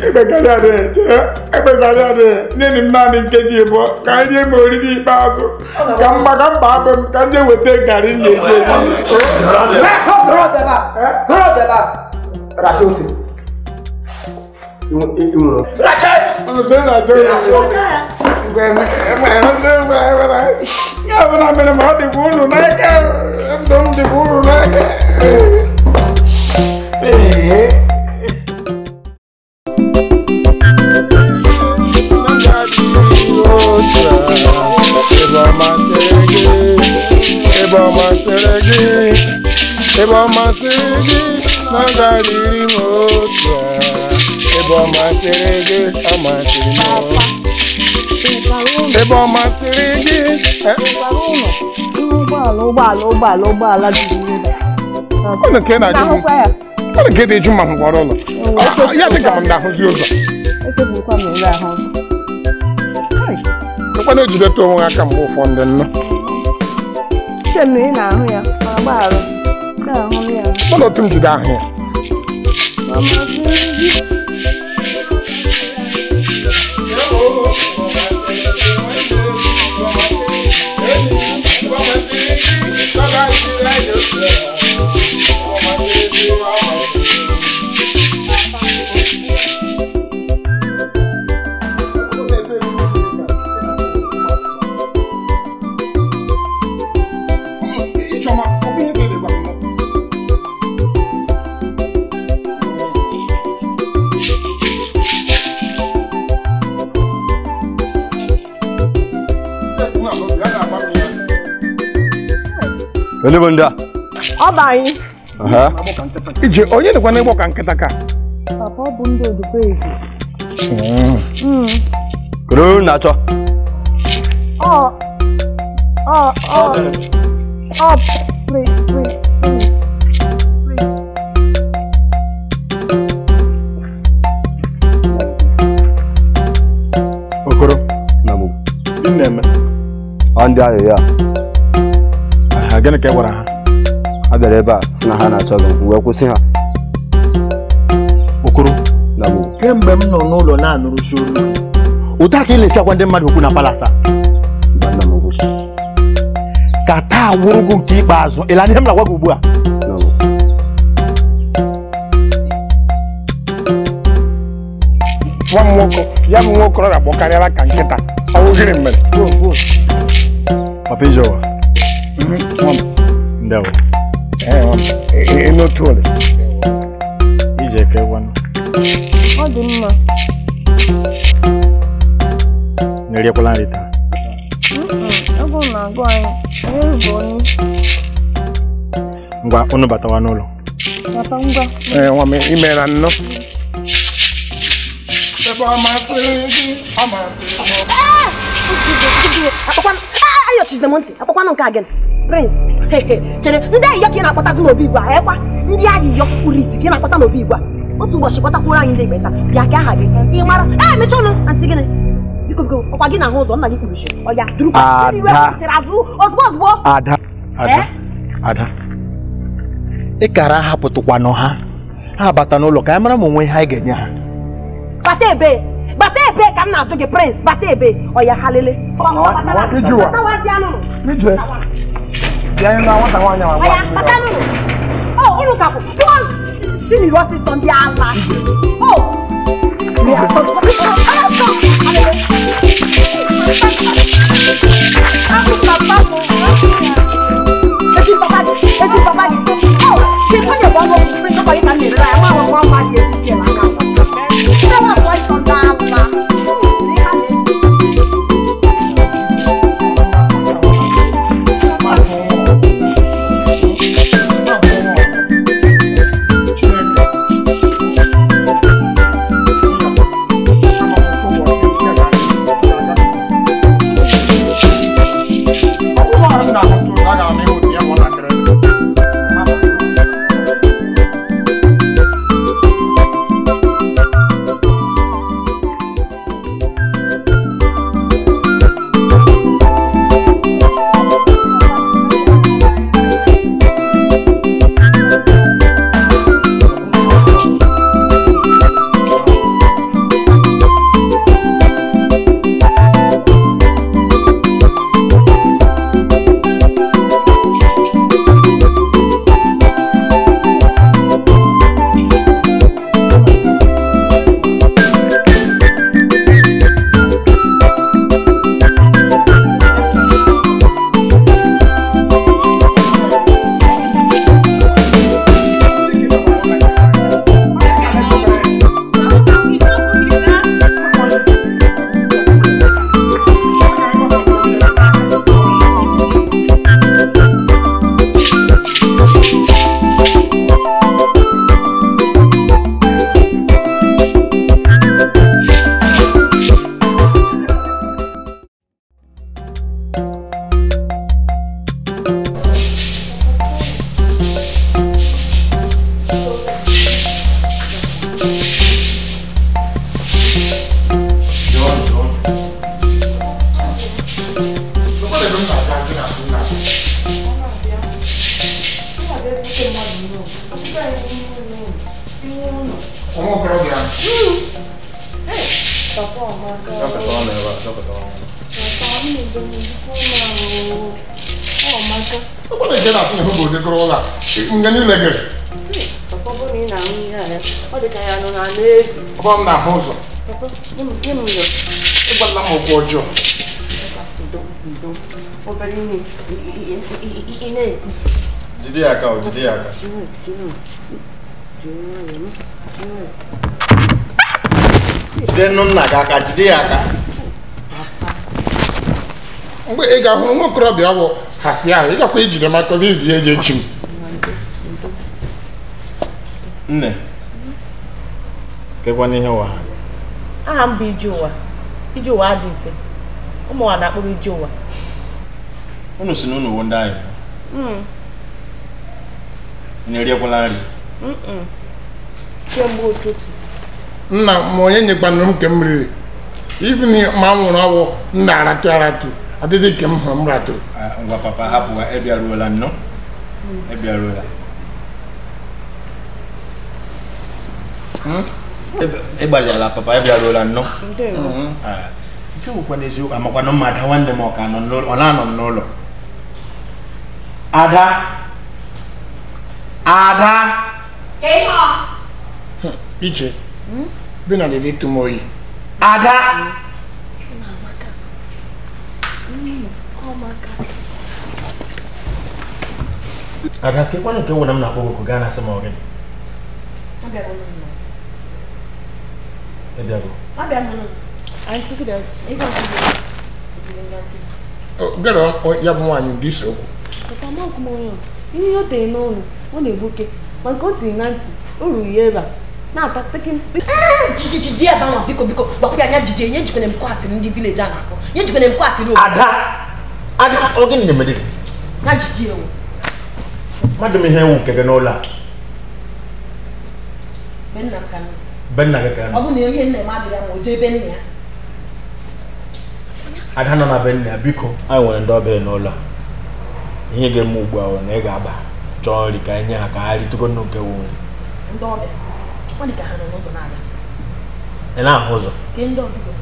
Ekpegarị adịghị, chere, ekpegarị adịghị, nye m naanị nkeji abụọ ka anyị rie m oriri ikpeazụ. Ka m gbaga mba abụ m ka m jee weta garị m ga-eji eri. Racha ofe. Racha! Racha! Ya bụ na mere ma ọ dịkwa unu n'aka, ndụ m dịkwa unu n'aka. Ebe ọ masịrị gị, ebe ọ masịrị gị, na ọ ga-adịrị m otu a. Ebe ọ masịrị gị, ọ masịrị m. Ebe ọ masịrị gị. Ụgbọala ụgbọala juru ebe. Ọ na nke na-ajụ m. Ọ na nke dị-eju ma m gwara ụlọ. Ya dị ka m na-ahụzi ụzọ. Echefurukwa m ebe ahụ. Nkwa na-ejideta onwe aka mgbe ụfọdụ nnọọ. Uche m na ị na-ahụ ya ma gbaghara. Na-ahụ ya. Ọ na otu m jide ahụ ya. Ọ masịrị gị. Ele bụ ndị a? Ọ bụ anyị. Ije onye dịkwa n'ịgbọ ka nkịta ka? Papa, ọ bụ ndị odukwa ezi. Kedu unu na-achọ? Ọ ọ ọ ọ please please please. Okoro na mụ. Gịnị na-eme? Ọ ndị ahụ ya. Gịnị ka ị gwara ha? Ha bịara ebe a sị na ha na-achọ gị, wee kwụsị ha. Okoro na mụ. Kemgbe m nọ n'ụlọ na-anụrụsi olu ụta ka ị na-esi agwa ndị mmadụ okwu na palasa. Ka taa wụrụgụ nke ikpeazụ, ị la ihe m na-agwa gị ugbu a. Nwa m nwoke, ya bụ nwa okorobịa gbọkarịara ka nkịta. Ọ wụ gịnị mere? Papa Ijeọwa. Ndewo. N'otu ole? Ije ka ịgwanụ. Ọ dị mma. Na-eriekwala nri taa? Agụụ na-agụ anyị. Anyị bụ onye. Ngwa, unu batawa n'ụlọ. Bata ngwa. Ee, nwa m, i meela nnọọ. Ebe ọ masịrị gị, ọ masịrị m. Ayọchizina m ntị, akpakwanụ nke a gịnị? Prince, chere, ndị ayịyọ ka ị na-akpọtazi n'obi igwe a, ekwa? Ndị ayịyọ kpuru isi ka ị na-akpọta n'obi igwe a. Otu ụbọchị kpọtakwuru anyị ndị ekpenta bịa ka aha gị ị mara ee mechaa ọnụ antị gịnị biko biko ọkwa gị na-ahụ ụzọ nna gị kpuru isi ọ ya durukwa chere azụ ozugbo ozugbo. Ada Ada Ada ị kara ahapụtụkwanụ ha ha bata n'ụlọ ka anyị mara ma onwe ihe anyị ga-enye ha. Bata ebe bata ebe ka m na-ajụ gị Prince bata ebe ọ ya ha lele. Ije bata nụnụ ọ ụnụ ka bụ pụọ si n'iru ọsịsọ ndị ala. Oh Ọ na-ahụ ụzọ ịgbala m ụkwụ ọjọọ. Jide ya aka, jide ya aka. Jide nnu nna gị aka, jide ya aka. Mgbe ị ga-ahụ nwa okorobịa bụ hasi ahụ, ị gakwa ijide m aka gị ihe eji echi m. Nne, kekwana ihe ụwa ha. Aha m bụ Ije ụwa. Ije ụwa adị mfe. Ụmụ nwa na-akpọ m Ije ụwa. Unu si na unu wụ ndị anyị. Unu eriekwala nri? Kemgbe ụtụtụ. Nna m onye nyekwanụrụ m nke m riri. Even ma m nwụrụ ọgwụ m na-aratụ aratụ adịghị nke m hụrụ m ratụrụ. Ngwa papa hapụwa, ịbịaruola nnọọ. Ịbịaruola. Ịgbalịala papa, ịbịaruola nnọọ. Nke bụkwa n'eziokwu, amakwanụ m Ada nwanne m ọ ka nọ n'ụlọ, ọ na-anọ m n'ụlọ. Ada! Ada! Ije, bi na dịdị tụ m oyi. Ada! Ada, kekwanụ nke wụ na m na-akpọ gị oku gaa na-asị m ọ gịnị? Ịbịago? Gara ya bụ nwaanyị ndị isi okwu. Ihe o tere n'ọnụ ọ na-egbuke ma nke o tiri na ntị o ruru ya ebe a na-ata jiji ebe ahụ biko biko gbapụ ya anya jiji nye jikwana m kwasịrị ndị vileji a na-akọ nye jikwana m kwasịrị obodo. Ada! Ada, ọ gịnị na-eme gị? Na jiji ewu. Mmadụ m ihe ewu nke gị n'ụlọ a. Be nna m ka nọ. Be nna gị ka nọ. Ọ bụ na ihe nna m adịghị ma o jee ebe nna ya. Ada nọ na be nna ya, biko. Anyị nwere ndị ọbịa n'ụlọ a. Ihe ga-eme ugbu a na ị ga-aba chọọ nri ka anyị nye ha ka ha ritụgo n'oge wu nri. Ndị ọbịa, ọ dị ka ha nọ n'ụzọ na-aga. Ị na-ahụ ụzọ? Ke ndị ọbịa.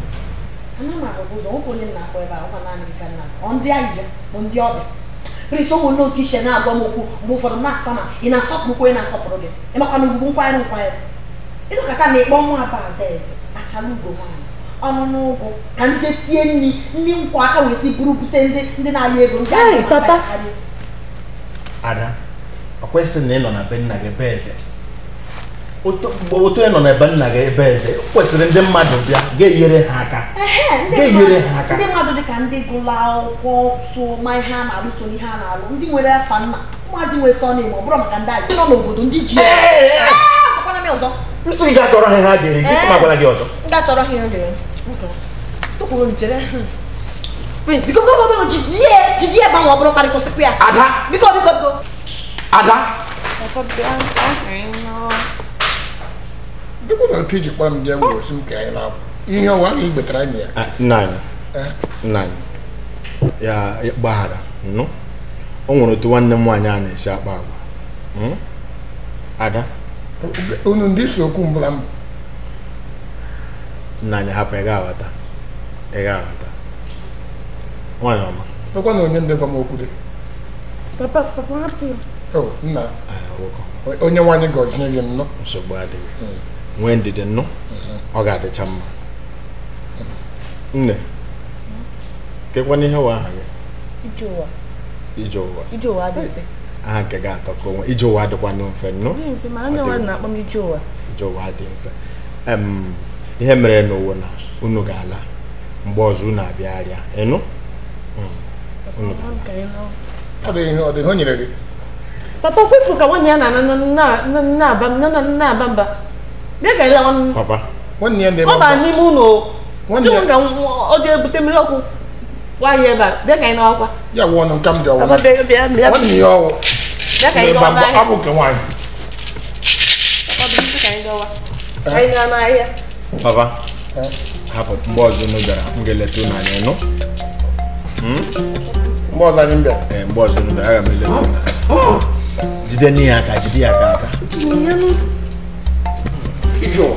Ana m ahụ ụzọ, nwoke onye na-akpọ ebe a, ọkwa naanị gị ka nna. Ọ ndị ahịhịa bụ ndị ọbịa. Prince, ụmụ nne otu ishe na-agwa m okwu mgbe ụfọdụ m na-asụta ma ị na-asọpụrụ onye na-asọpụrụ gị. Ị makwa na ugwu nkwanyere nkwanyere. Ịnọkọta na ịkpọ nwa aba Adaeze, achala ugo nwaanyị. Ọnụ n'ụgwụ ka nje sie nri nri nkwụ aka wee si buru bute ndị na-aya ego ndị ahụ papa. Ada, ọ kwesịrị na ị nọ na be nna gị ebe eze. Otu ị nọ na be nna gị ebe eze, kwesịrị ndị mmadụ bịa ga-enyere ha aka. Ga-enyere ha aka. Ndị mmadụ dị ka ndị gụrụ akwụkwọ so ma ihe a na-alụ so n'ihe a na-alụ, ndị nwere afa nna, ụmụazị nwere sọ na-eme ọ bụrụ maka ndị anyị nọ n'obodo ndị ji. M sị gị gaa chọrọ ha ha ga-eri, gị sị m agwala gị ọzọ. M ga-achọrọ ha ihe ga-eri. Tụkwuru nchere. Prince, biko biko biko jidie ebe ahụ ọ bụrụ mkparị kwụsịkwa ya. Ada. Biko biko biko. Ada. Dịkwa na otu iji kpọrọ m bịa were osi m ka anyị na-apụ. Ihe ọwa ahụ i gbetere anyị ya. Nna anyị. Nna anyị. Ya gbaghara, nnụ. O nwere otu nwanne m nwaanyị a na-esi akpa agwa. Ada. Unu ndị isi okwu mbụla mbụ. Nna anyị hapụ, ị ga-aghọta. Ị ga-aghọta. Nwaanyị ọma. Ọkwa na onye ndị gwa m okwu dị. Papa, papa hapụ ya. Oh, nna. Onye nwaanyị gọzie gị nnọọ. Nsogbu adịghị. Nwee ndidi nnọọ. Ọ ga-adịcha mma. Nne. Kekwana ihe wa aha gị? Ije ụwa. Ije ụwa. Ije ụwa adị mfe. Aha nke ga-atọ ka onwe. Ije ụwa adịkwanụ mfe nnọọ. Mfe ma ndị nwaanyị na-akpọ m ije ụwa. Ije ụwa adị mfe. Ihe mere n'ụwa na unu ga-ala mgbe ọzọ unu abịarịa ịnụ. Ọ dị ihe ọ dị ihe o nyere gị. Papa kwefu ka nwanne ya na-aba mba. Bịa ka ịla nwanne. Papa. Nwanne ya ọ bara n'ime ụlọ. Chukwu ka ọ jee bute mmiri ọkụ nwaanyị ebe a. Bịa ka anyị n'ọkwa. Ya wụ ọnụ nka m dị ọwụ. Nwanne ya ọwụ. Bịa ka anyị gawa n'ahịa. Ọ bụ nke nwaanyị. Papa bịa ka anyị gawa. Ka anyị gaa n'ahịa. Papa, hapụ mgbe ọzọ unu bịara m ga-eleta unu anya ịnụ. Mgbe ọzọ anyị bịara? Ee, mgbe ọzọ unu bịara aga m eleta unu anya. Jide n'ihe aka, jide ya aka aka. Ije ụwa.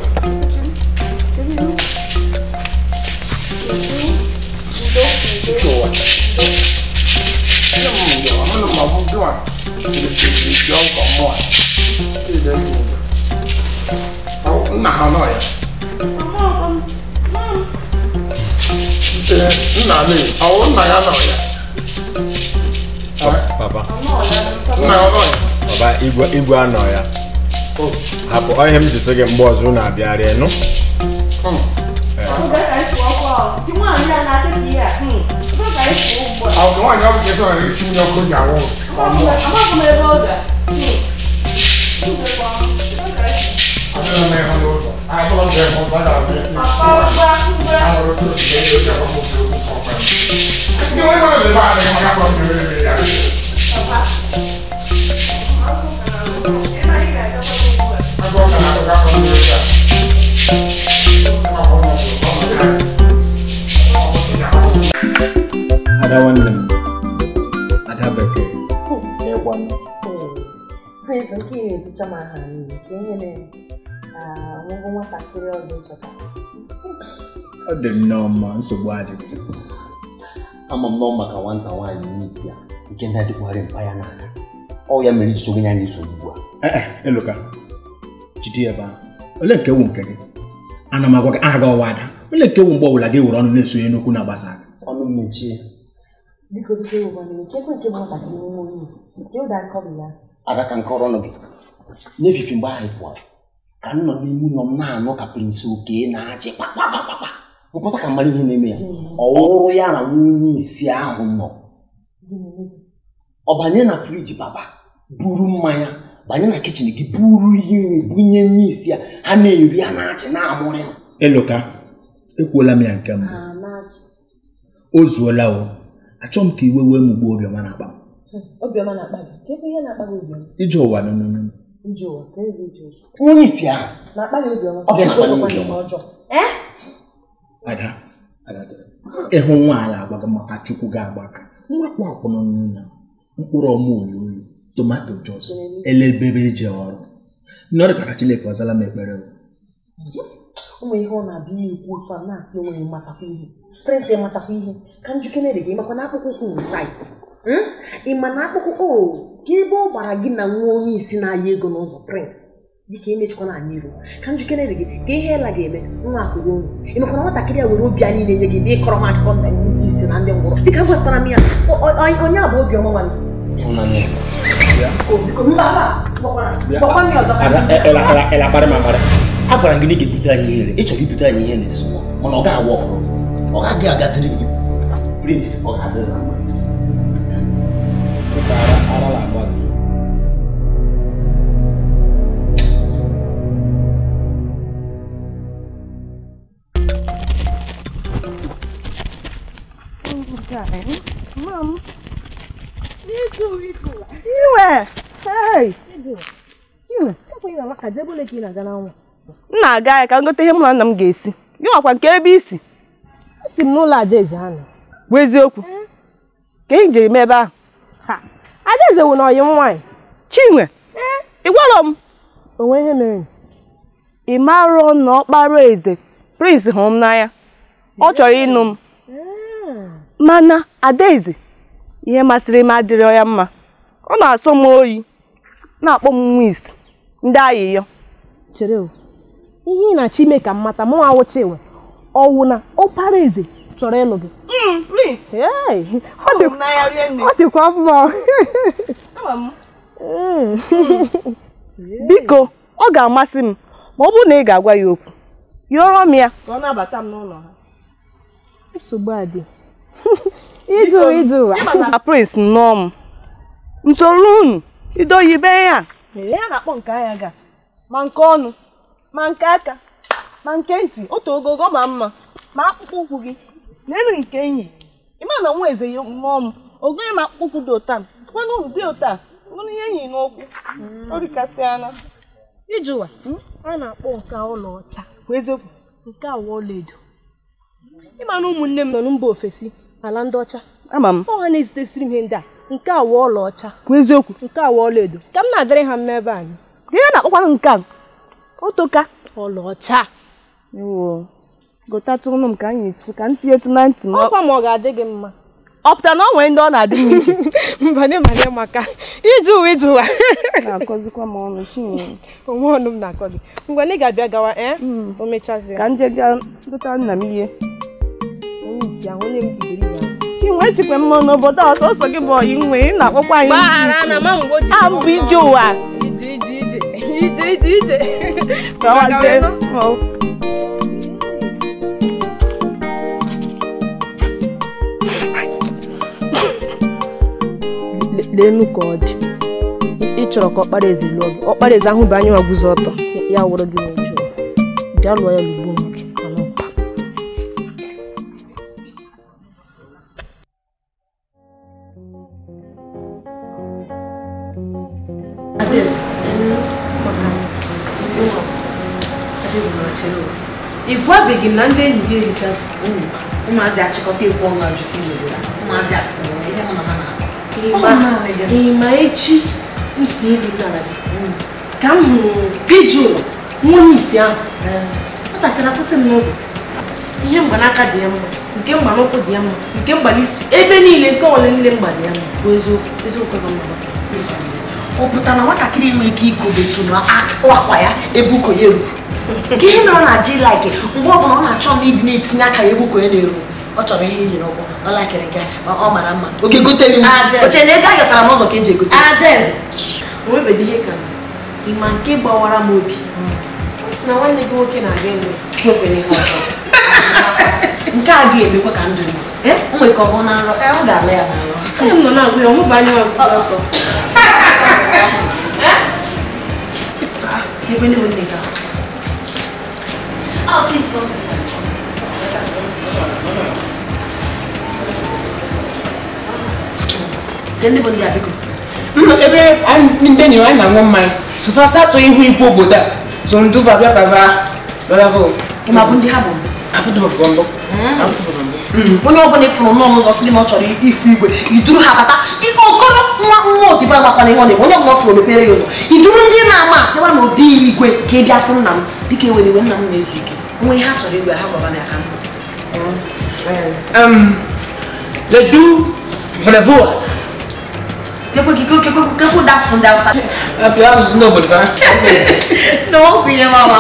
Ije ụwa. Nna ha nọ ya. Nna m, ọ nna ya nọ ya. Papa. Nna ya nọ ya. Papa, igwe anọ ya. Hapụ ihe m ji sị gị mgbe ọzọ unu abịarịa ịnụ. Ọ bụ nwaanyị ọ bụ ka esi mmiri ọkụ ji awụ. Ada nwanne m, Ada bekee. Prince, nke ị na-etucha m aha niile ka ihe mere nwụgwọ nwatakịrị ọzọ ịchọta. Ọ dị nnọọ mma, nsogbu adịghị. Ama m nọ maka nwata nwaanyị n'isi a nke na-adịkwara mpa ya n'aka. Ọ ya mere iji chọgbu ya n'iso ugbu a. Ee, Eloka, jide ebe ahụ. Olee nke ewu nke gị? Ana m agwa gị aha gị ọwa Ada. Olee nke ewu mgbe ọbụla gị were ọnụ na-esonye n'okwu na-agbasa gị? Ọnụ mmechie. Biko biko ewekwana iwe, nke nke bụ nwatakịrị n'ime onye isi nke ụda akọ bụ ya. Ada ka nkọrọ ọnụ gị. N'efife mgbe anyị pụọ, ka m nọ n'ime ụlọ m na-anụ ka Prince Oke na-achị kpakpakpakpa. Mpụta ka mara ihe na-eme ya. Ọ wụrụ ya na nwunye isi ahụ nọ. Ọ banye na friji papa buru mmanya, banye na kichin gị buru ihe nri bunye nye isi ya, ha na-eri ya na-achị na-amụrị m. Eloka, ekwuola m ya nke mbụ. O zuola o. Achọ m ka iwe wee m ugbu Obiọma na-akpa m. Obiọma na-akpa gị? Kedu ihe na-akpa gị Obiọma? Ije ụwa nọ. Onye isi ahụ. Ada, ịhụ nwa ala agwaghị maka Chukwu ga-agbaka. Nwakwa akwụna nna mkpụrụ ọma oyoyo tomato jos elebebe eji ọrụ. Nọrọ ka Chineke ọzala m ekpere. Ụmụ ihe ọ na-abịa na-ekwu otu a na-asị onwe ya machakwa ihe. Prince machakwa ihe ka njikere gị makwa na akpụkpọ ụkwụ nwere size. Ị ma na akpụkpọ o ka ebe ọ gbara gị na nwa onye isi na-aya ego n'ụzọ Prince dịka emechikwa na anya iru ka njikere gị ka ihe ela ga-eme nwa akụrụ onwe ị makwa na nwatakịrị a were obi anyị na-enye gị bịa ịkọrọ m akụkọ ndị isi na ndị ngwụrọ bika gwasịkwara m ya onye a bụ obiọma nwanne. A gwara gị na ị ga-ebutere anyị ihere ị chọrọ ibutere anyị ihe n'ezinụlọ mana ọ ga-awụ ọkụrụ ọ gaghị agaziri gị Prince ọ ga-adịrị na mma. Mom. Iwe. Hey. Iwe. M na-aga ya ka m gote ihe mụ na nna m ga-esi. Gị nwakwa nke ebe isi. Esi m n'ụlọ Adaeze ha nọ. Bụ eziokwu. Ka ị jere eme ebe ahụ. Ha. Adaeze wụ na ọyị m nwaanyị. Chinwe. Ị gwara m. O nwe ihe mere. Ị marọ na ọkpara eze Prince hụrụ m n'anya. Ọ chọrọ ịnụ m. Mana Adaeze ihe masịrị m adịrị ya mma. Ọ na-asọ m oyi na-akpọ m nwa isi ndị ayịyọ. Chere o. Ihe ị na-achọ ime ka m mata mụ awụ Chinwe ọwụ na ọkpara eze chọrọ ịlụ gị. Prince. Ọ dịkwa mma. Biko ọ ga-amasị m ma ọ bụrụ na ị ga-agwa ya okwu. Yọrọ m ya ka ọ nabata m n'ụlọ ha. Nsogbu adị. Idu idu. Na Prince nnọọ m. Nsoro unu idoyibe ya. Ihe a na-akpọ nke anya ga ma nke ọnụ ma nke aka ma nke ntị otu ogogo ma mma ma akpụkpọ ụkwụ gị n'elu nke enyi. Ịma na nwa eze ya mmụọ m ogonye ma akpụkpọ ụkwụ dị ụta kwanụ dị ụta nwere ihe enyi n'ụkwụ o rikasịana. Ijuwa a na-akpọ nke ụlọ ọcha bụ eziokwu nke awa ọlaedo. Ịma na ụmụnne m nọ na mba ofesi ala ndị ọcha. Ama m. Ọ ha na-ezitesiri m ihe ndị a nke awa ọlaọcha bụ eziokwu nke awa ọlaedo ka m na-adịrị ha mma ebe anyị. Ihe na-akpọkwanụ nke a otoka ọlaọcha. Ewo gotatụrụ m ka anyị ka m tinyetụ na ntị m. Ọkwa ma ọ ga-adị gị mma. Ọ pụtara na ọ nwere ndị ọ na-adị m iche. Mbane mane maka ijuwa ijuwa. Na-akọzikwa m ọnụ Chinwe. Onwe ọnụ m na-akọ gị. Ngwa na ị ga-abịa gawa o mechazie. Ka m jee gaa gota nna m ihe. Onye isi ahụ onye m iberibe ahụ. Chinwe echikwe mma n'obodo a ọsọ gị bụ ọyị nwe ị na-akpọkwa anyị. Gbaghara na ma mgbe o ji. A bụ ije ụwa. Ije ije ije ije ije ije. Gawazie. Leenu ka ọ dị. Ị chọrọ ka ọkpara eze lụọ gị. Ọkpara eze ahụ bụ anyị nwa guzo ọtọ. Ya wụrụ gị n'uju. Bịa lụọ ya lụgbuo m gị. Mana ụpa. Adaeze, Adaeze mara chere o. Ị gwabeghị m na ndị enyi gị erikazi. Ụmụazị achịkọta ekwu ọnụ ajụsị n'obodo a. Ụmụazị asị na ihe mụ na ha na-akọ. Ị ma echi nso ilu n'ala dị ka m hụrụ ije ụwa nwa onye isi ahụ nwatakịrị akwụsị m n'ụzọ ihe mgbanaka dị ya mma nke mgbanụkwụ dị ya mma nke mgbanisi ebe niile nke ọbụla niile mgba dị ya mma bụ eziokwu eziokwu ka m na ọ pụtara na nwatakịrị enwe ike ikobetu na akwa ya ebe uko ya eru ka ihe mere ọ na-aji like mgbe ọbụla ọ na-achọ m ịdị na-etinye aka ya ebe uko ya na-eru ọ chọrọ ihe iji n'ụkwụ ọ lakịrị nke ọ mara mma oge gotere m oche na ego a yọtara m ụzọ ka eji egote. Adaeze onwebeghị ihe ka ịma nke gbawara m obi ọ sị na nwanne gị nwoke na-abịa ịlụ ya ihe ọzọ nke a ga-emekwa ka ndụ m o nwere ka ọ bụ na nrọ ọ ga-ala ya na nrọ m nọ na-agwa ya ọmụba anya ọgụ ọtọ ebe ndị nne gị. Oh, please come inside. Ndị bụ ndị a biko Ebe ndị enyi anyị na-aṅụ mmanya so fa satọ ihu ikwu obodo a so ndị ụva bịa ka va bravo. Ịma bụ ndị ha bụ afụtụbụfụkọ mbụ. Onye ọbụla ịfụrụ nọ n'ụzọ sị gị na ọ chọrọ ifu igwe iduru ha bata Okoro nwa nwa odibo amakwana ihe ọ na-eme onye ọbụla fụrụ mepere ya ụzọ iduru ndị na-ama bịawa n'obi igwe ka ị bịa fụrụ nna m biko ewere iwe nna m na-ezu ike onwe ihe ha chọrọ igwe ha gwara m ya ka m. Le du bravo. Kekwe da asụsụ ndị Hausa. Abịa asụsụ ndị obodo fa. Na ọ bụ ihe mama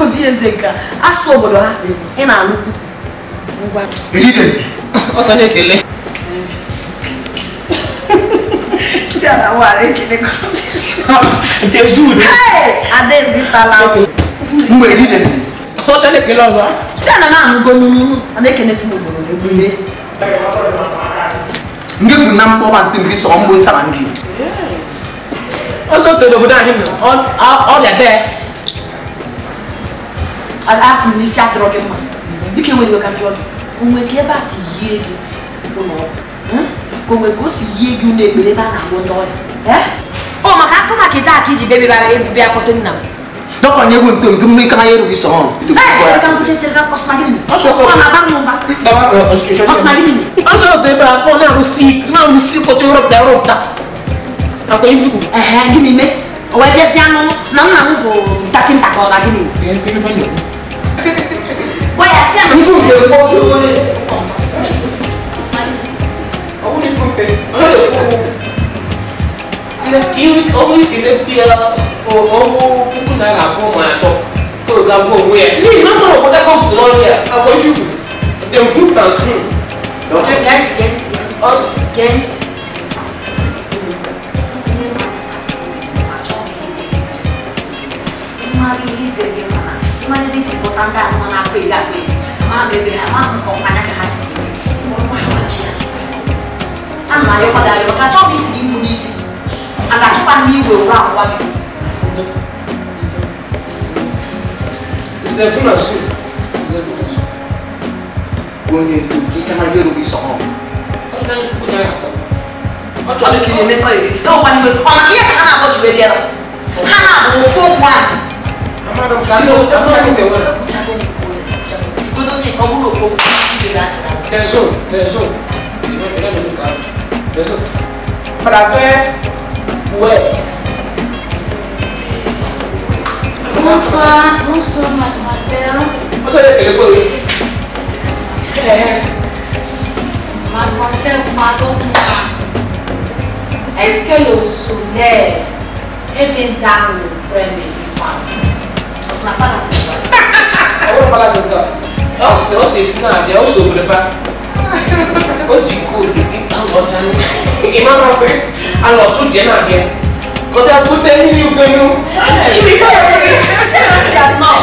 obi eze ka asụsụ obodo ha ị na-anụkwu. Ngwa. Eride. Ọsọ na-ekele. Si ala wara ekele ko. Dezude. Hey, Adaeze tala. Mgbe eride. Ọsọ na-ekele ọzọ. Si ala na-anụgo n'unu, a na-ekene si n'obodo na-ebule. Nge bụ na mkpọba ntị m gị sọ mbụ nsara ndị. Ọsọ toro obodo anyị nọ, ọrịa dee. Asị m n'isi adịrọ gị mma. Biko enwere iwe ka m jụọ gị. Onwe ka ebe a si yie gị ụlọ ọgwụ? Ka onwe ka o si yie gị ụlọ ekpere ebe a na-agwọ ndị ọrịa? Ọ maka akụ maka ije aka iji bịa bịa akpọte nna m. Dọkọ nye bụ ntị m gị mmiri ka ha erughị sọ ọrụ. Ee, chere ka m kwuche chere ka ọ sị na gịnị? Ọ na-aba m mba. Ọ sị na gịnị? Ọsọ dị ebe afọ na-arụsi na-arụsi kọcha rọpụta rọpụta. Akwa ifu. Ehe, gịnị mee? O wee bịazie anụ na nna m bụ dọkịta ka ọ na gịnị? Gwa ya sị ya na Mfu nke ọwụ puku naira abụọ ma atọ ka ọ ga-agwụ onwe ya n'ihi na ọ obodo kọfụtụrụ ọrịa akwa ifu dem fruit and soon. Gee ntị. Mara ihe dịrị gị mma mara ebe isi pụta ndị anụ na-akụ eri akụ eri ama m ebe ha ma m ka ọkpanya ka ha si eme ngwa ha gbachi azụ ana m ayọkwa gị ayọ ka achọ m itinye mkpu n'isi a ga-achọkwa m n'igwe ụra akwụwa gị ntị. Onye ndu gị ka ha erughị sọ ọrụ. Ọ dị ka ị na-emekọ eri ọ maka ihe ka ha na-abọ ji wee bịara ha na-abụ ofu okwu ahụ. Bonsoir, bonsoir mademoiselle. Mademoiselle, pardon-moi. Est-ce que le soleil est bien dans le premier départ? Ce n'a pas la seconde. On va parler de ça. On s'est snap, on s'ouvre le fa. On dit quoi? Il m'a fait. Alors tout bien bien. Quand on a tout terminé, nous nous. C'est l'anciennement.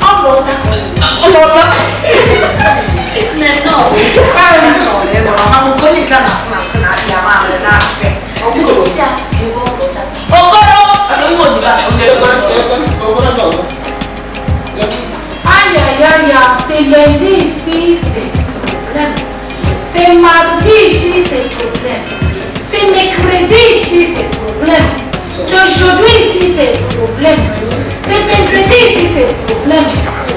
On l'entend. On l'entend. Mais non. Aïe aïe aïe, c'est lundi ici, c'est problème. C'est mardi ici, c'est problème. C'est mercredi ici, c'est problème. C'est aujourd'hui ici, c'est problème. C'est vendredi ici, c'est problème.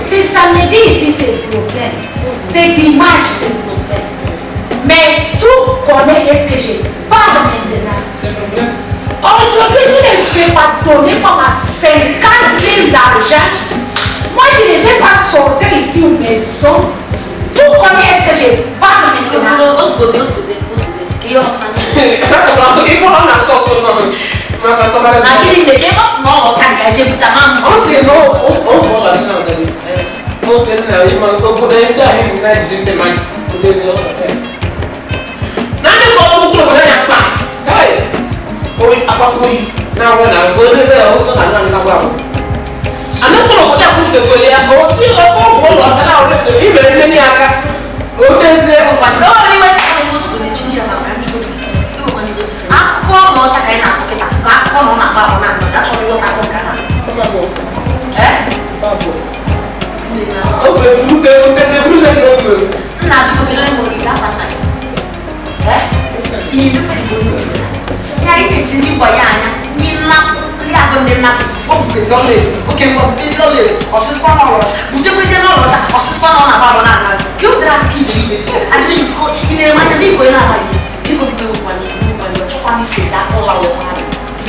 C'est samedi ici, c'est problème. C'est dimanche, c'est problème. Mais tout connaît est-ce que je parle maintenant. C'est problème. Aujourd'hui, tu ne peux pas donner comme à 50 000 d'argent. Moi, je ne vais pas sortir ici une maison. Tout connaît est-ce que je parle maintenant. Ya ị na-esi n'ịgwa ya anya ndị nnapụ ndị abụ ndị nnapụ o butezi ọlaedo oke mgbe butezi ọlaedo ọsịsịkwa n'ọlọcha butekwezie n'ọlọcha ọsịsịkwa na ọ na-agba agba na-ana ka o dara aka ibe ibe adịghị biko ị na-ere anya dị igwe na-amaghị biko biko ewekwana iwe chọkwa m iseti aka ụlọ ụwa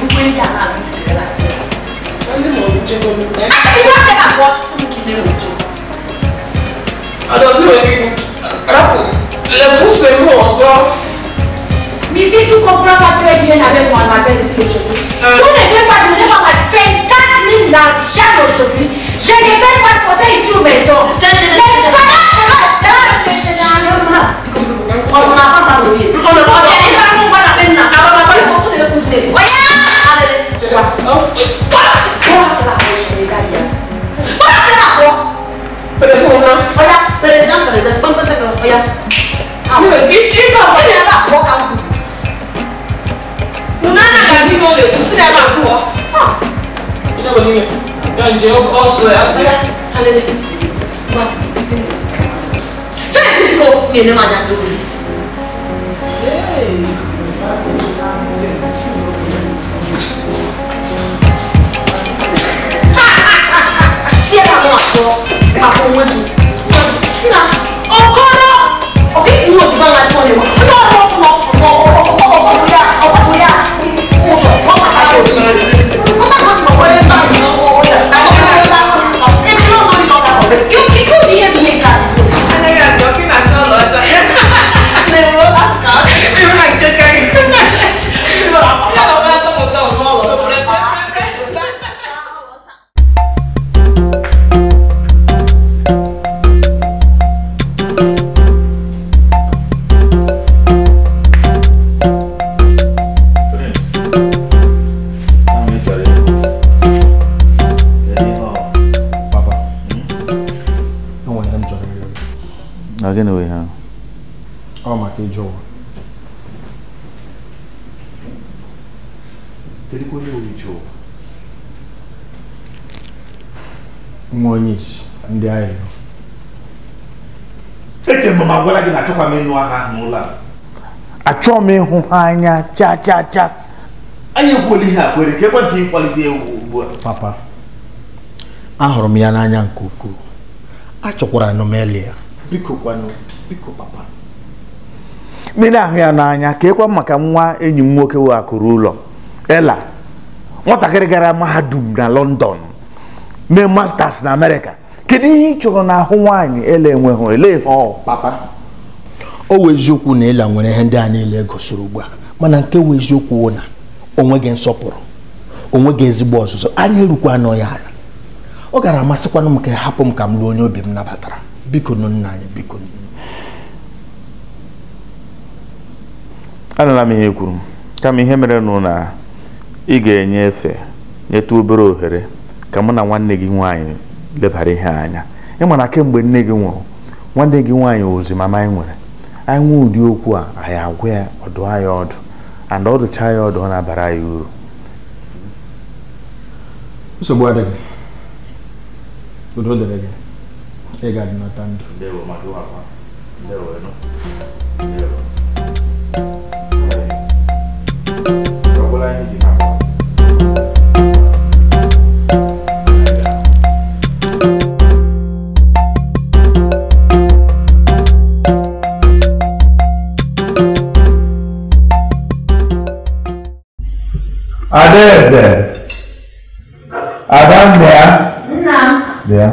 ukwe ndị a na-abụ asị gị asị ga abụọ sị m ka ị mere ujo Mais si tu comprends pas très bien avec moi, mademoiselle, ici aujourd'hui, tu ne veux pas donner ma 50 000 d'argent aujourd'hui. Je ne vais pas sauter ici aux maisons. N'est-ce pas? Achọghị m ịhụ ha anya cha cha cha. Anyị ekwuola ihe a kwere ka ekwentị ịkwalite ewu ugbu a. Papa, ahụrụ m ya n'anya nke ukwuu. Achọkwara nụ m ele ya. Biko kwanụ, biko papa. Mmiri ahụ ya n'anya ka ekwe maka nwa enyi m nwoke wee akụrụ ụlọ. Ella, nwatakịrị gara mahadum na London, mee masters na Amerịka. Kedu ihe ị chọrọ n'ahụ nwaanyị ele enweghị ele ihe ọ? Papa, o wee eziokwu na Ella nwere ihe ndị a niile gosiri ugbu a, mana nke wee eziokwu na onweghị nsọpụrụ, onweghị ezigbo ọzụzụ, anya erukwa anọ ya ala. Ọ gara amasịkwanụ m ka hapụ m ka m lụọ onye obi m nabatara. Biko nụ nna anyị, biko. Anụla m ihe kwuru, kama ihe mere nụ na ị ga-enye efe nyetụ obere ohere ka mụ na nwanne gị nwaanyị lebara ihe anya. Ị ma na kemgbe nne gị nwụrụ, nwanne gị nwaanyị ozi mama anyị nwere. Anyị nwee ụdị okwu a, anyị agwa ya ọdụ anyị ọdụ, and ọdụcha ya ọdụ ọ na-abara anyị uru. Nsogbu adịghị. Udo dịrị gị. Ị ga-adị nata ndụ. Ndewo maka ịwakwa. Ndewo nụ. Ndewo. Ọ bụla anyị ji hapụ. Adede. Adam bịa. Nna. Bịa.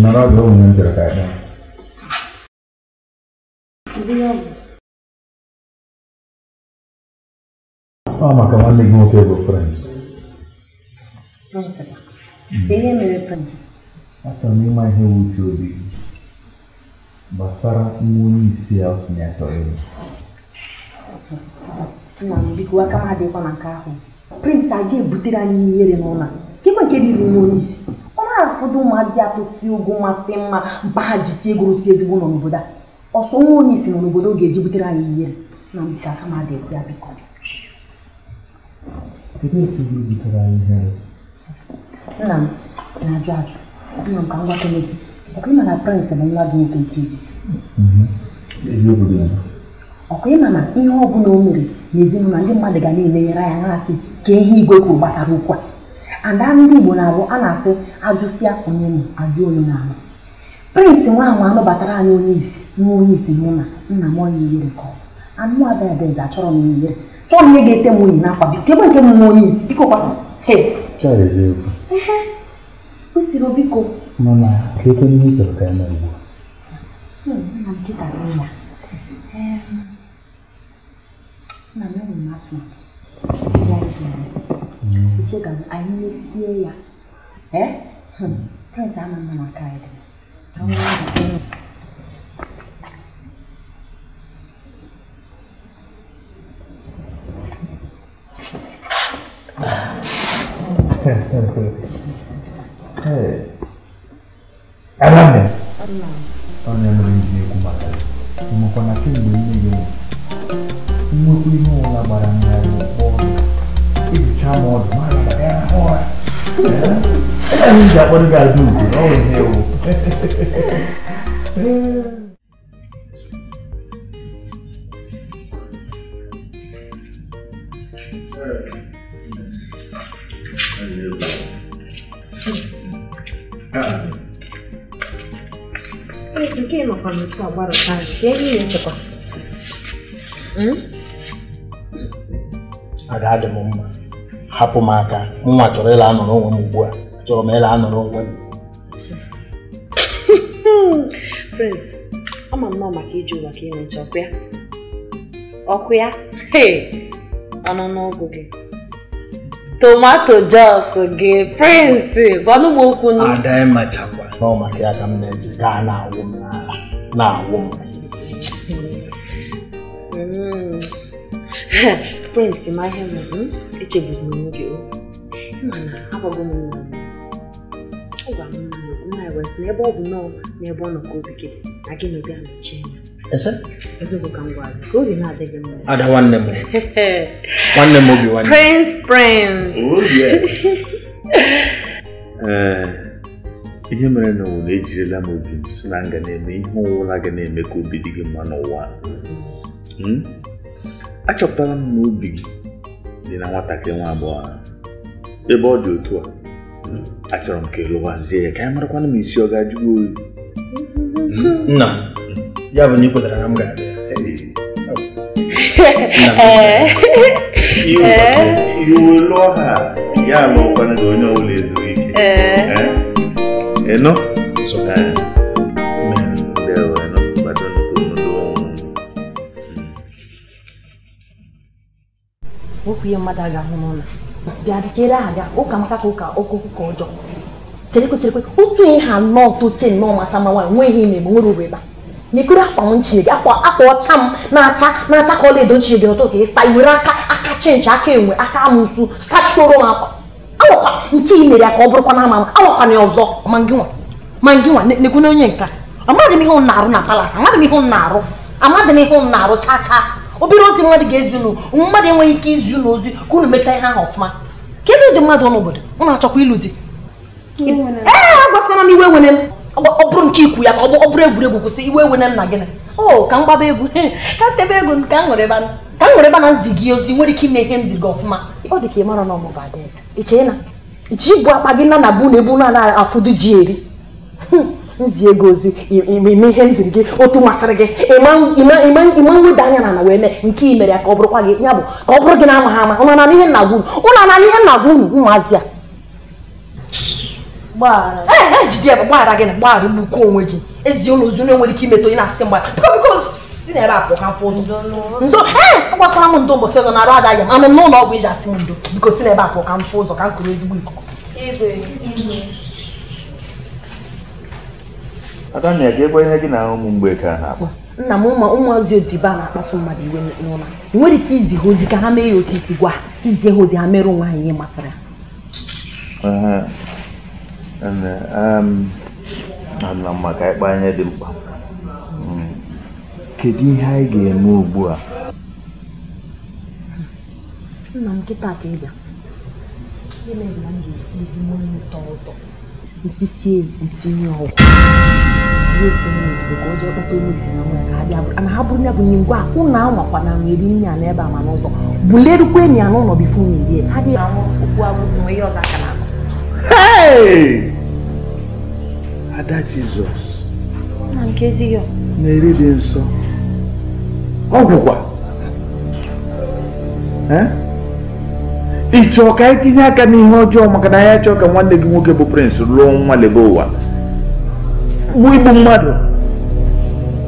Nọrọ gị ụmụ m jere ka ya. Ọ maka nwanne gị nwoke bụ Prince. Ihe mere Prince? Achọrọ m ịma ihe wuche obi gbasara nwa onye isi ya ọ sị na ya chọrọ ịlụ. Nna m biko aka m adịghịkwa na nke ahụ. Prince a ga-ebutere anyị ihere n'ụlọ a. Kekwa nke riri nwa onye isi. Ọ na-afọdụ ụmụazị atụsi ụgwọ masị mma mpa ha jisi ego rụsi ezigbo nọ n'obodo a. Ọsọ nwa onye isi nọ n'obodo ga-eji butere anyị ihere. Nna m biko aka m adịghịkwa ya biko. Kedu otu gị butere anyị ihere? Nna m na-ajụ ajụ. Nna m ka m gwakene gị. Ọkwa ịma na Prince bụ nwa gị nwoke nke izizi. Ọkwa ịma na ihe ọ bụla o mere n'ezinụlọ ndị mmadụ ga na-elenyere anya na-asị ka ihe igwe kwuru gbasara okwu a. And ndị Igbo na-abụ a na-asị ajụsịa onye nụ ajụ onye na-anụ. Prince nwa ahụ anụbatara anyị onye isi nwa onye isi n'ụlọ nna m onye ihere ka ọ anụ Adaeze achọrọ m ihere chọọ m ihe ga-ete m unyi n'akwa biko ebe nke m nwa onye isi biko kwa kwesịrị biko mana ka ekwe ihe ị chọrọ ka eme ugbu a. Nna m kịta dị ya. Nna m enwere m atụmatụ otu ga anyị mesie ya. Prince ama mma n'aka anyị dị. Adanne, onye mere iji ekwu maka ya ịmakwa na kemgbe nne gị nwụrụ nnukwu ihe ọbụla gbara mmegharị ọrụ ejicha m ọdụ ma ya ahụ ụra. Ee, m ji akpọrọ gị ada ugwu na ọ bụ ihe ewu. Prince, nke nọkwa n'otu agbarụta anyị ka enyi ya echekwa. Ada adị m mma, hapụ m aka. Nwa chọrọ ịla anọrọ onwe m ugbu a. Chọrọ m ịla anọrọ onwe m. Prince, ama m nọ maka ije ụwa ka ị na-eche ọkụ ya. Ọkụ ya? Hey, ọnụ n'ọgụ gị. Tomato jos gị, Prince, gwanụ m okwu nụ. Ada ịmachakwa. Ọ maka ya ka m na-eji gaa na-awụ m n'ala, na-awụ m. Prince, ma ihe m echebuzina onwe gị o. Mana agwago m nna m. Ọ gwara m nna m nna ya gwara sị na ebe ọ bụ nọọ n'ebe ọ nọ ka obi gị dị, na gị na obi anọchie ya. Ese? Eziokwu ka m gwara gị, ka obi na-adịghị mma. Ada nwanne m. Nwanne m obi nwanne. Prince, Prince. Oh yes. Ihe mere na ụwa ejirila m obi m si na nga na-eme ihe ọwụla ga na-eme ka obi dị gị mma n'ụwa. Achọpụtara m na obi gị dị na nwatakịrị nwa agbọghọ ahụ. Ebe ọ dị otu a, achọrọ m ka ị lụwazie ya ka anyị marakwana m isi ọ ga-ajụ gị oyi. Nna m, ya bụ na ị kwetara na m ga-abịa. Iwe lụọ ha, ya alụọkwana gị onye ọbụla ezuru ike. Ịnụ? Okwu ihe mmadụ a ga-ahụ n'ụlọ bịa dịkere aha bịa ụka maka ka ụka okwu ka ọjọọ cherekwe cherekwe otu ihe anọ toche nnọọ macha ma nwaanyị nwee ihe ị na-eme nwere uru ebe a n'ekuru akwa m nchie gị akwa ọcha m na-acha na-acha ka ọlaedo nchie gị ọtọ ka ịsa iwere aka aka chinchi aka enwe aka amụsụ sachuoro m akwa awakwa nke ị mere ya ka ọ bụrụkwa na ama m awakwana ya ọzọ ma ngị nwa nekwu na onye nka amaghị m ihe m na-arụ na palas amaghị m ihe m na-arụ amaghị m ihe m na-arụ chaa chaa obere ozi mmadụ ga-ezi unu mmadụ enweghị ike izi unu ozi ka unu meta ihe ahụ ọfụma kedu ụdị mmadụ n'obodo unu achọkwa ịlụ di ee agwasịna m iwe wene m ọ bụrụ nke ikwu ya ka ọ bụrụ egwuregwu kwụsị iwe wene m na gịnị o ka m gbaba egwu ka m tebe egwu ka m ṅụrụ ebe na nzi gị ozi nwere ike ime ihe m ziri gị ọfụma ọ dị ka ị mara na ọmụba Adaeze iche na iche ibu akpa gị na na bụ na ebu na afụdụ ji eri nzi ego ozi ime ihe m ziri gị otu masịrị gị ịma mweda anya na ana wee mee nke i mere ya ka ọ bụrụkwa gị ya bụ ka ọ bụrụ gị na amaghị ama ụnụ anana ihe nna gwa unu ụnụ anana ihe nna gwa unu ụmụazị a ee jide ya gbaghara gị na gbaghara nnukwu onwe gị ezi ụlọ ozi nwere ike imetụ onye na-asị mgba biko biko si na ebe a pụọ ka mfụ ndo ee agwasara m ndo mbọsị ọzọ na arụ ada ya anụ m n'ụlọ ọgwụ iji asị m ndo biko si na ebe a pụọ ka mfụ ụzọ ka m kụrụ ezigbo ikuku. Adanna ga-egwa ihe gị na ụmụ mgbeke a na-akpa. Nna m ụmụazị odibo a na-akpasu mmadụ iwe n'ụlọ ị nwere ike izi ha ozi ka ha mee ya otu isi gwa ha izie ha ozi ha mere onwe ha ihe masịrị ha. Nna m maka ịkpa ihe dị mkpa. Kedu ihe anyị ga-eme ugbu a? Nna m nkịta ka ị bịa Nke mere na m ga-esi ezigbo nri tọrọ ụtọ. Nsisie ntinye ọgwụ. Zie ofe onye odibo ka o jee kpọta onye isi na nwa ka ha bịa bụrụ. Ana ha bụrụ ya bụ nye ngwa ụnụ anwakwa na nweri nri a n'ebe a ma n'ụzọ. Bulerukwa enyi ya n'ụlọ bifo unu erie. Ha dị anwụ okwu agwụ nwe ihe ọzọ aka na-akọ. Hey! Ada Jizọs. Na nke ezi ya. Na-eri dị nsọ. Ọgwụkwa. Ị chọọ ka anyị tinye aka n'ihe ọjọọ maka na anyị achọọ ka nwanne gị nwoke bụ Prince lụọ nwa lebe ụwa. Bụ igbu mmadụ.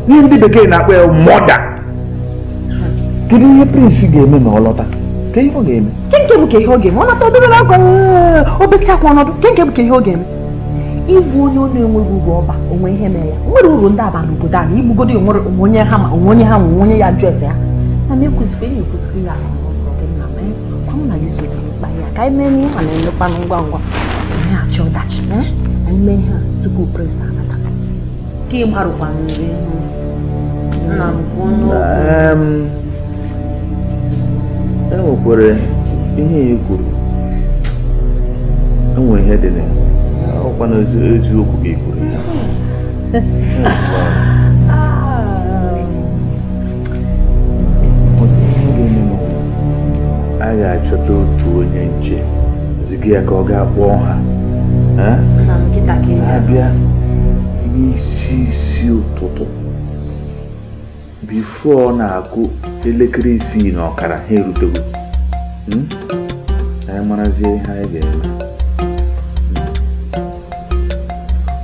Ihe ndị bekee na-akpọ ya mọda. Kedu ihe Prince ga-eme ma ọ lọta? Ka ihe ọ ga-eme? Nke bụ ka ihe ọ ga-eme? Ọ nata obere akwa obesi akwa ọnọdụ. Nke bụ ka ihe ọ ga-eme? Igbu onye ọ na-enweghị uru ọba onwe ihe mere ya. Nwere uru ndị aba n'obodo a na igbugodi onwere onye ha ma onwe onye ha nwe onye ya jụ ese ya. Na m ekwuzikwa enyi ekwuzikwa ya akụ kwa m na gị so mkpa ya ka anyị mee ihe a na-emekwanụ ngwa ngwa. Anyị achọ ọdachi anyị mee ihe a tupu Prince anata. Ka ị gbarụkwa mmiri nna m kwuo n'okwu. E nwekwara ihe e kwuru. E nwere ihe dị na ya. Ọkwa na eziokwu ka e kwuru ya. A ga-achọta otu onye nche ziga ya ka ọ gaa kpọọ ha. Abịa n'isi isi ụtụtụ bifo ọ na-akụ elekere 6:30 ha erutego. Anyị marazie ihe anyị ga-eme.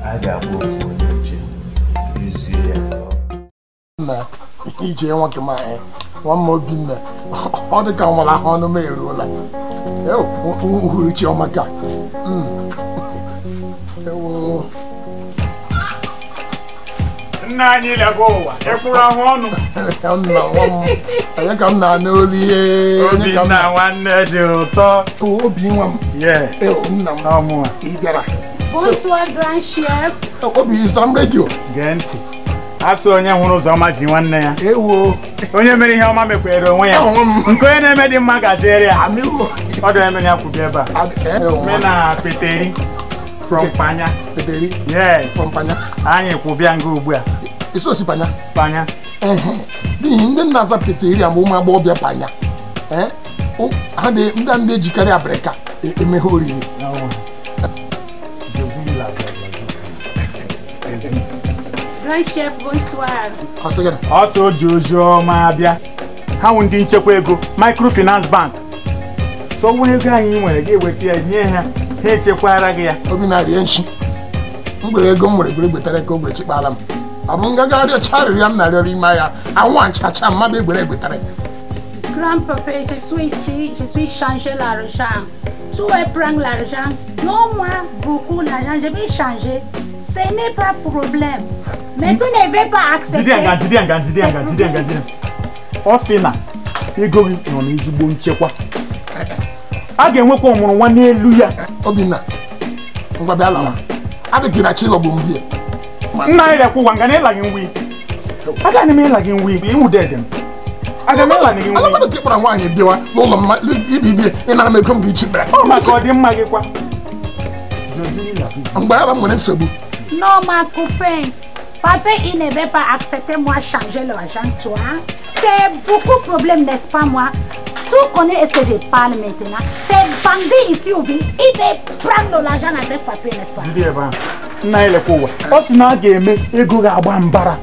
A ga-akpọ otu onye nche izie ya. Na ije nwoke ma nwa m Obinna ọ dị ka nwara ahụ ọnụ m eruola. Uhuruchi ọma ka. Nna anyị lego ụwa ekwuru ahụ ọnụ. Nna nwa m onye ka m na-anụ olu ihe. Obinna nwanne dị ụtọ. Obi nwa m. Nna m ị bịara. Bonsoir grand chef. Obi zụtara m redio. Gee ntị. Asụ onye hụrụ ụzọ ọma ji nwanne ya. Ewo. Onye mere ihe ọma mekwere onwe ya. Nke onye na-eme dị mma gaziere ya. Ọ dị eme ya kwubi ebe a. Me na Peteri from Panya. Peteri? Yes. From Panya. Anyị kwụbịa nga ugbu a. Isi osi Panya? Panya. N'ihi ndị na-aza Peteri a ma ụmụ agbọghọbịa Panya. Ha ndị a na-ejikarị abịrịka emeghe oriri. Grand chef, bonsoir. Ọsọ oji ozi ọma abịa. Ha wụ ndị nchekwa ego microfinance bank. So nwa ego anyị nwere ga-eweta ya nye ha, ha echekwara gị ya. Obi na-arịa nshi. M gwere ego m nwere gwere gbetere ka o gwere chikpara m. Ọ bụ ngaga arịọcha arịrịọ m na-arịọrọ ime ya. Anwụ anchacha mmadụ egwere egbetere. Grand-papa, je suis ici, je suis changer l'argent. Tu veux prendre l'argent? Non, moi, beaucoup l'argent, je vais changer. Ce n'est pas problème. Mais tu ne veux pas accepter. Jide. Ọ sị na ego gị nọ n'ezigbo nchekwa. A ga-enwekwa ọmụrụ nwa n'elu ya. Obinna, ngwa bịa lawa. Adịghị na chi ghọgbu m gị. Nna anyị lekwa ụwa nga na ịla gị nwi. Agaghị m ịla gị nwi, ịwụ dede m. Aga m ịla gị nwi. Alụmadụ ka ị kpọrọ nwaanyị bịawa n'ụlọ m ibi ịnara m ego m ga-echi kpere. Ọ maka ọdịmma gị kwa. Mgbe aba m nwere nsogbu. Non, ma copain. Papa, il ne veut pas accepter moi changer l'argent, toi. C'est beaucoup de problèmes, n'est-ce pas, moi? Tu connais ce que je parle maintenant. C'est bandit ici, ou bien. Il veut prendre l'argent avec papa, n'est-ce pas? Nna elekwa. Ọ sị na a ga-eme ego ga-agba mbara.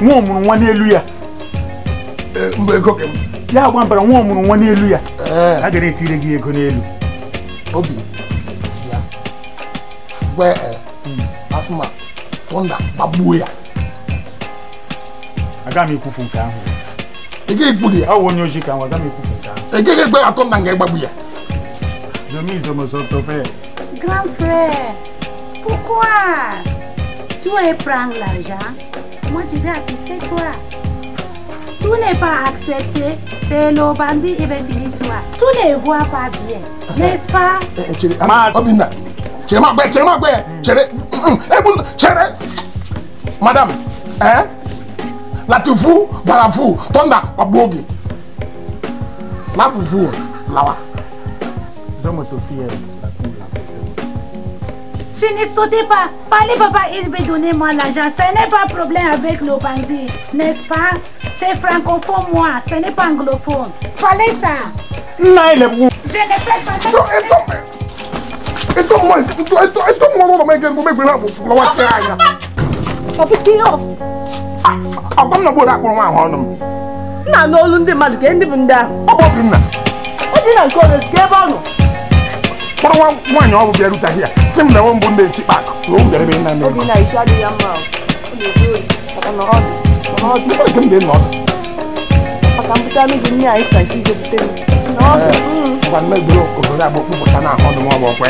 Nwa ọmụrụ nwa n'elu ya. Mgbe ego ke m. Ya agba mbara nwa ọmụrụ nwa n'elu ya. A gara etire gị ego n'elu. Obi. Ya. Gwe asụma tụnda gbagbuo ya. Aga m ekwufu nke ahụ. Ị gaghị ekwu ya. Ọ wụ onye ojii ka nwa, aga m ekwufu nke ahụ. Ị gaghị ekwe atụ nda nga ịgbagbu ya. Grand frère, pourquoi tu veux prendre l'argent? Moi, je vais assister toi. Tu n'es pas accepté, c'est le bandit, il va finir toi. Tu ne vois pas bien, n'est-ce pas? Obinna, chere, madame, hein? La tufu, barafu, tonda, babogi. La fufu, lawa. Je ne sautais pas. Parlez, papa, il veut donner moi l'argent. Ce n'est pas problème avec le bandit, n'est-ce pas? C'est francophone, moi. Ce n'est pas anglophone. Parlez ça. Je ne fais pas ça. Kpọrọ nwaanyị ọ bụ bịa rute ahịa sị m na nwe mbụ ndị echi kpak na o bịara ebe nna nne m. Ngwa mmebiri obodo abụ kpụpụta na ahụ ọdụ nwa bụ ọkwe.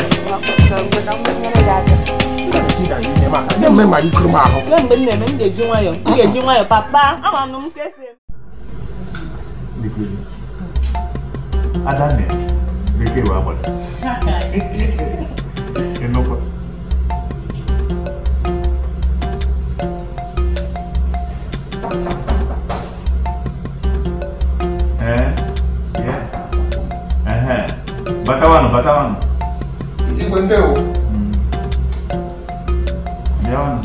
Ndị mme mara ikuru m ahụ. Mgbe m na-eme m ga-eji nwayọọ m ga-eji nwayọọ papa ama m ka esi eme. Adanne, bekee wa agbada. Enokwa. Eh, batawanu, batawanu. Igwe ndewo. Bịawanụ.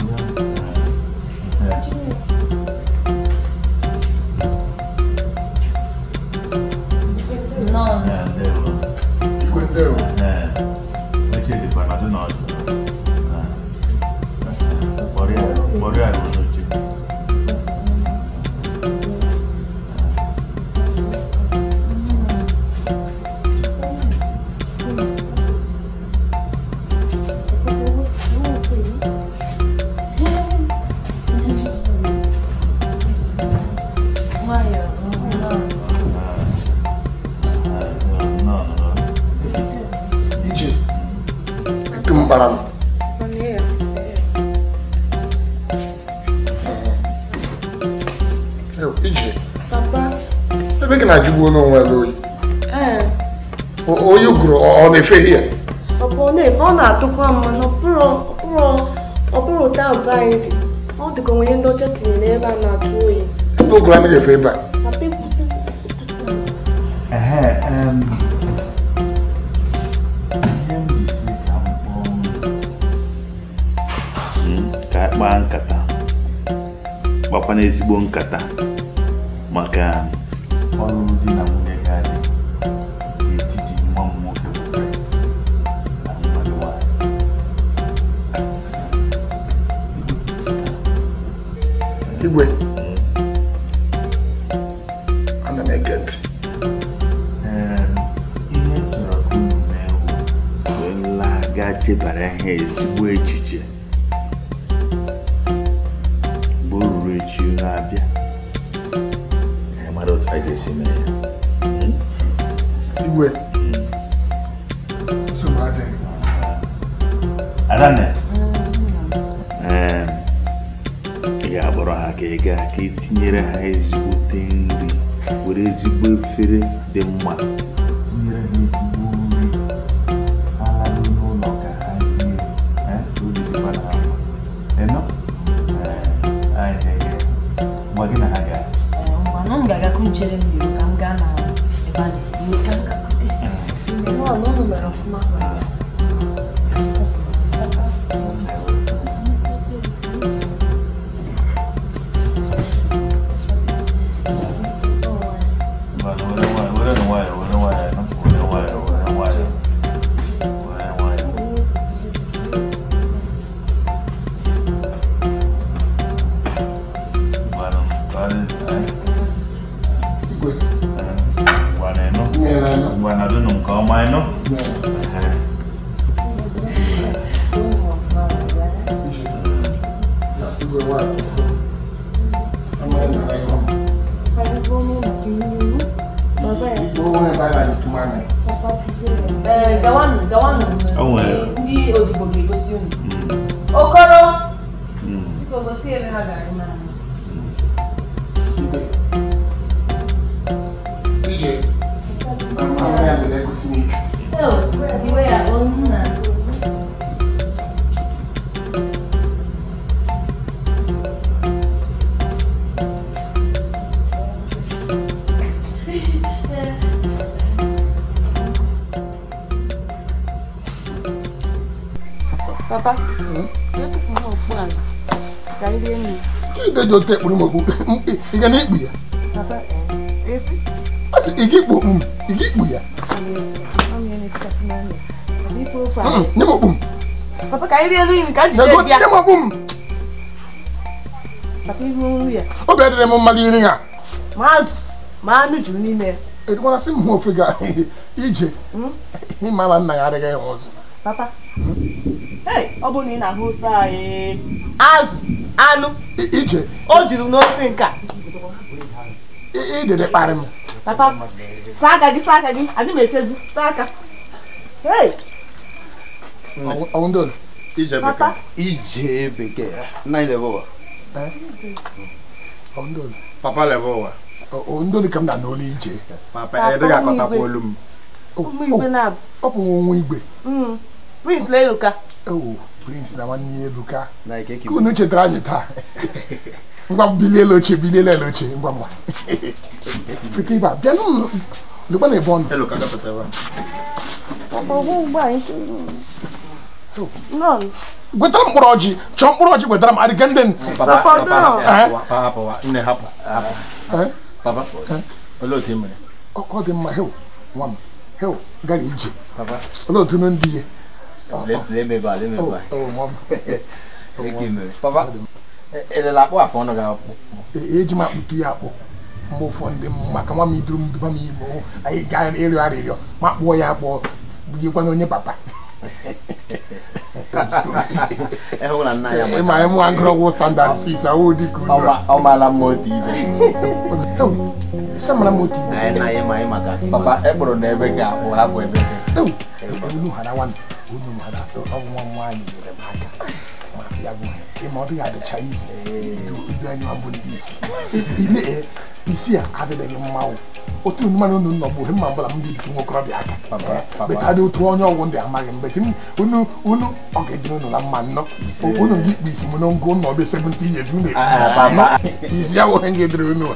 Onye uguru ọ na-efe ihe? Ọ na-atụkwa m mana ọ bụrụ ụta ụba anyị dị ọ dịka onye ndị ọcha tinyere ebe a na-atụ oyi. Ndị uguru anaghị efe ebe a. Ka kpaa nkata kpakwa n'ezigbo nkata maka ọlụlụ di na nwunye ga-adị n'etiti nwa m nwoke bụ Prince na nwa gị nwaanyị. Igwe, ana m ege ntị. Ihe m chọrọ ka unu mee bụ wee laa gaa chebara ha ezigbo echiche. Mgbe o ruru echi unu abịa. Igwe, nsogbu adịghị. Adanne, ị ga-akpọrọ ha ka ị gaa ka ị tinyere ha ezigbote nri, were ezigbo efere dị mma tinyere ha ezigbo nri, ha laruo n'ụlọ ka ha rie, ka obi dịkwa ha mma. Ịnụ? Anyị gwa gị na ha gara. M ga-agakwuchere mmiri ka m gaa na ebe a na-esi ihe ka m gakwute. N'ọnụ mere ọfụma gwara ya. Ndị odibo ga-egosi unu. Okoro! Biko gosi ebe ha ga-arụ n'anya. Papa, ka anyị rie nri. Ị ote ekpuru m okpu. Ị ga na-ekpu ya? Papa, esi? A sị ị ga-ekpu okpu m, ị ga-ekpu ya? Nye m okpu m. Papa, ka anyị rie nri ka njide gị ya. Nye m okpu m. Papa, ihu nri ya. Obi adịrị m mmadụ iri ha. Ma azụ, ma anụ juru n'ime ya. Edikwana sị m hụ ofe ga ije. Ịma na nna ya adịghị ịhụ ụzọ. Papa, hey, ọ bụrụ na ị na-ahụ ofe anyị, azụ, anụ, ije, o juru n'ofe nke a. Ịdịdị kparị m. Papa, saa aka gị, saa aka gị, adị m echezu, saa aka. Hey! Ọwụ ndị ole? Ije bekee. Ije bekee. Nna anyị lebe ụwa. Ọwụ ndị ole? Papa lebe ụwa. Ọwụ ndị ole ka m na n'olu ije. Papa, ị ga-akọtakwa olu m. Ọ bụ nwa igwe. Prince na Eluka. Oh, Prince na nwanne Eluka. Ka unu chetara anyị taa. Ngwa m bilie elu oche, bilie elu oche, ngwa ngwa. Pụta ebe a, bịa n'ụlọ. Lekwa na ebe ọ nọ. Eluka gafeta ebe a. Gwetara m mkpụrụ ọjị, chọọ mkpụrụ ọjị gwetara m adịga ndị. Papa, papa, nne hapụ. Papa, olee otu ị mere? Ọ dị mma, hew, nwa m. Hew, gara ije. Olee otu ndị ya? Papa, elela akpụ afọ ọnụ ga-akpụ. Eji m akpụtu ya akpụ mgbe ụfọdụ maka nwa m iduru m duba m ime anyị gaa ịrịọ arịrịọ ma kpụọ ya akpụọ bunyekwana onye papa. Ịma ịmụ agụrọgwụ standard 6 ahụ dị ka unu. Ọ maala mma otu ibe. Ise mara m otu ibe. Papa, e kpụrụ na ebe ga-akpụ hapụ ebe. Unu hara nwanne. Unu mara ọ bụ nwa nwaanyị nyere m aka ma ya bụ ịma ọ dịghị adịcha izi idu anyị ọ bụ ndị isi ime isi a adịghị mma otu mmanụ unu nọ bụ mma mbụla m ndị bitu nwokorobịa aka beta dị otu onye ọgwụ ndị amaghị mgbe unu unu ọ ga-ediri unu na mma nnọ unu gị ikpu isi m n'ngụ ụnọ ọbịa 70 years unu isi ya nwoke ga-ediri unu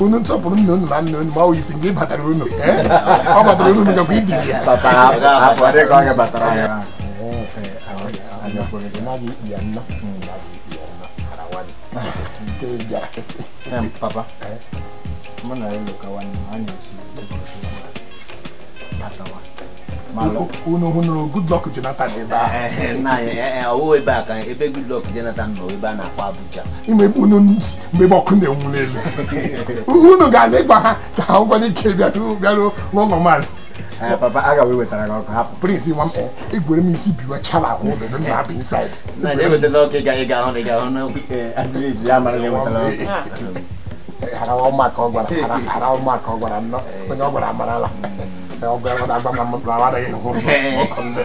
unu nsọpụrụ nna unu na nna unu ma ọ isi nke batara unu ọ batara unu gakwa ibiri ya. Papa, mụ na Eluka nwanne m anyị esi batawa. Unu hụnụrụ Goodluck Jonathan ebe a? Ọwụ ebe a ka ebe Goodluck Jonathan nọ ebe a na-akpọ Abuja. Ime unu mgbe ọkụ na-enwu n'elu. Unu ga-ala ịgwa ha ka ha ụgwọ ike bịaruo n'ụlọ mmadụ. Papa, aga m ewetara gị ọkụ hapụ. Prince nwa m egwere m isi biwa chala ahụ ụlọ ebe m na-abịa inside. Na ewetala ọkụ ị ga-ahụ na ị ga-ahụ na at ya mara na ewetala ọkụ. Hara ụmụaka ọ gwara hara ụmụaka ọ gwara nnọọ onye ọ gwara amarala. Ọ gwara na agba m na anaghị ehụ ụzọ ọkụ ndị.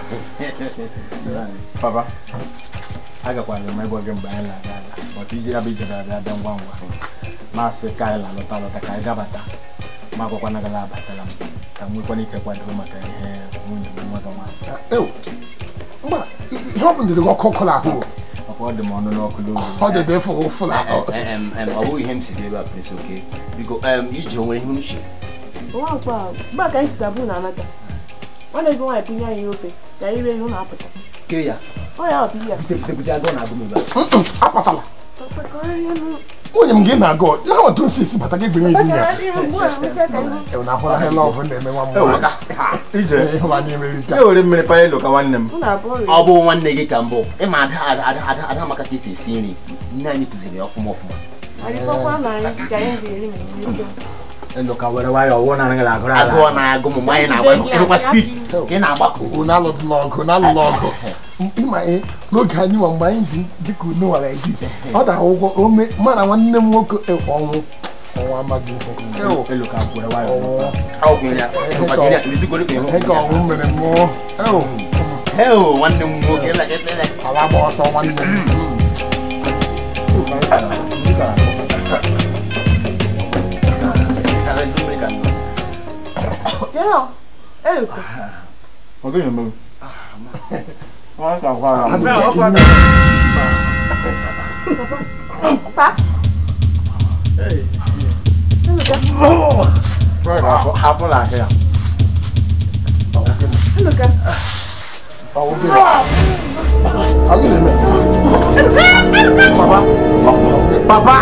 Papa, agakwala m ịgwa gị mgbe anyị na-aga ala but iji ya bụ ije ga-abịa bịa ngwa ngwa. Masị ka anyị lalọta alọta ka anyị gabata ma agwakwana gala abatala m ka m nwekwana ike kwado maka ihe nwunye m nwa gị nwaanyị. Mba, ihe ọ bụ ndịrị gị ọkụ ọkụ n'ahụ. Ọ dị m ọnụ n'ọkụ n'oge. Ọ dị dị fụ n'ahụ. Ọ bụghị ihe m siri ebe a Prince Oke. Biko, ije o nwere ihe uche? Nwa mgbe ka anyị si abụ na anata. Ọ na-ego nwaanyị pinye anyị ofe ka anyị rie ihe na-apụta. Ke ya? Ọ ya ọ bụ ya. Bute agụụ na-agụ m ebe a. Akpatala. Nwunye m gị na-agụ ya otu nsi esi bata gị gbenye di ya. Na ahụla ihe lọvụ na-eme nwa m Ije ịhụnanya e were mmiri panye Eluka nwanne m. Ọ bụ nwanne gị ka mbụ. Ịma ada ada ada ada maka ka esi esi nri. Nne anyị kụziri ya ọfụma ọfụma. Eluka were nwayọọ wụ na anaghị agụrụ ala. Agụọ na-agụ m mgbe anyị na-agba ịrụkwa speed ka ị na-agbakọ. Unu alụdụla ọgụ na-alụla ọgụ. Ịma ihe n'oge anyị nwa mgbe anyị dị dịka unu nwara egisi ọ dara ụgwọ ome mara nwanne m nwoke ọnwụ ọnwụ amaghị ihe. Eluka were nwayọọ. Ihe ka ọnwụ mere mmụọ. Nwanne m nwoke ala gba ọsọ nwanne m. Ọ dịghị mma. Pa. Hapụ na ahịa. Eluka. Papa! Papa!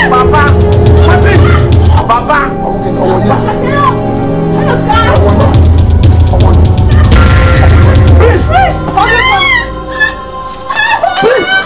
Papa! Papa! Please! Please!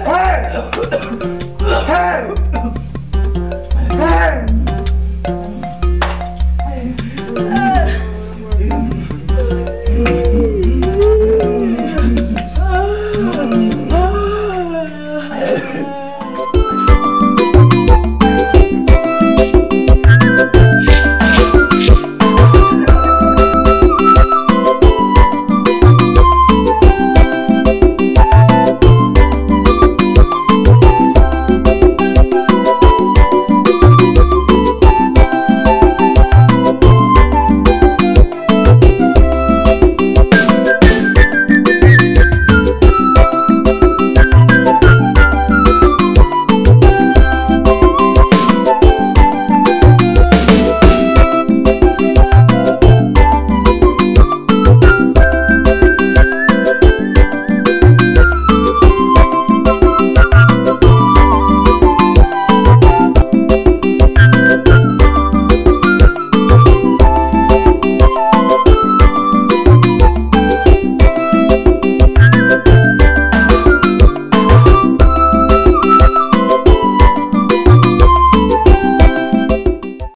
Hey! Hey!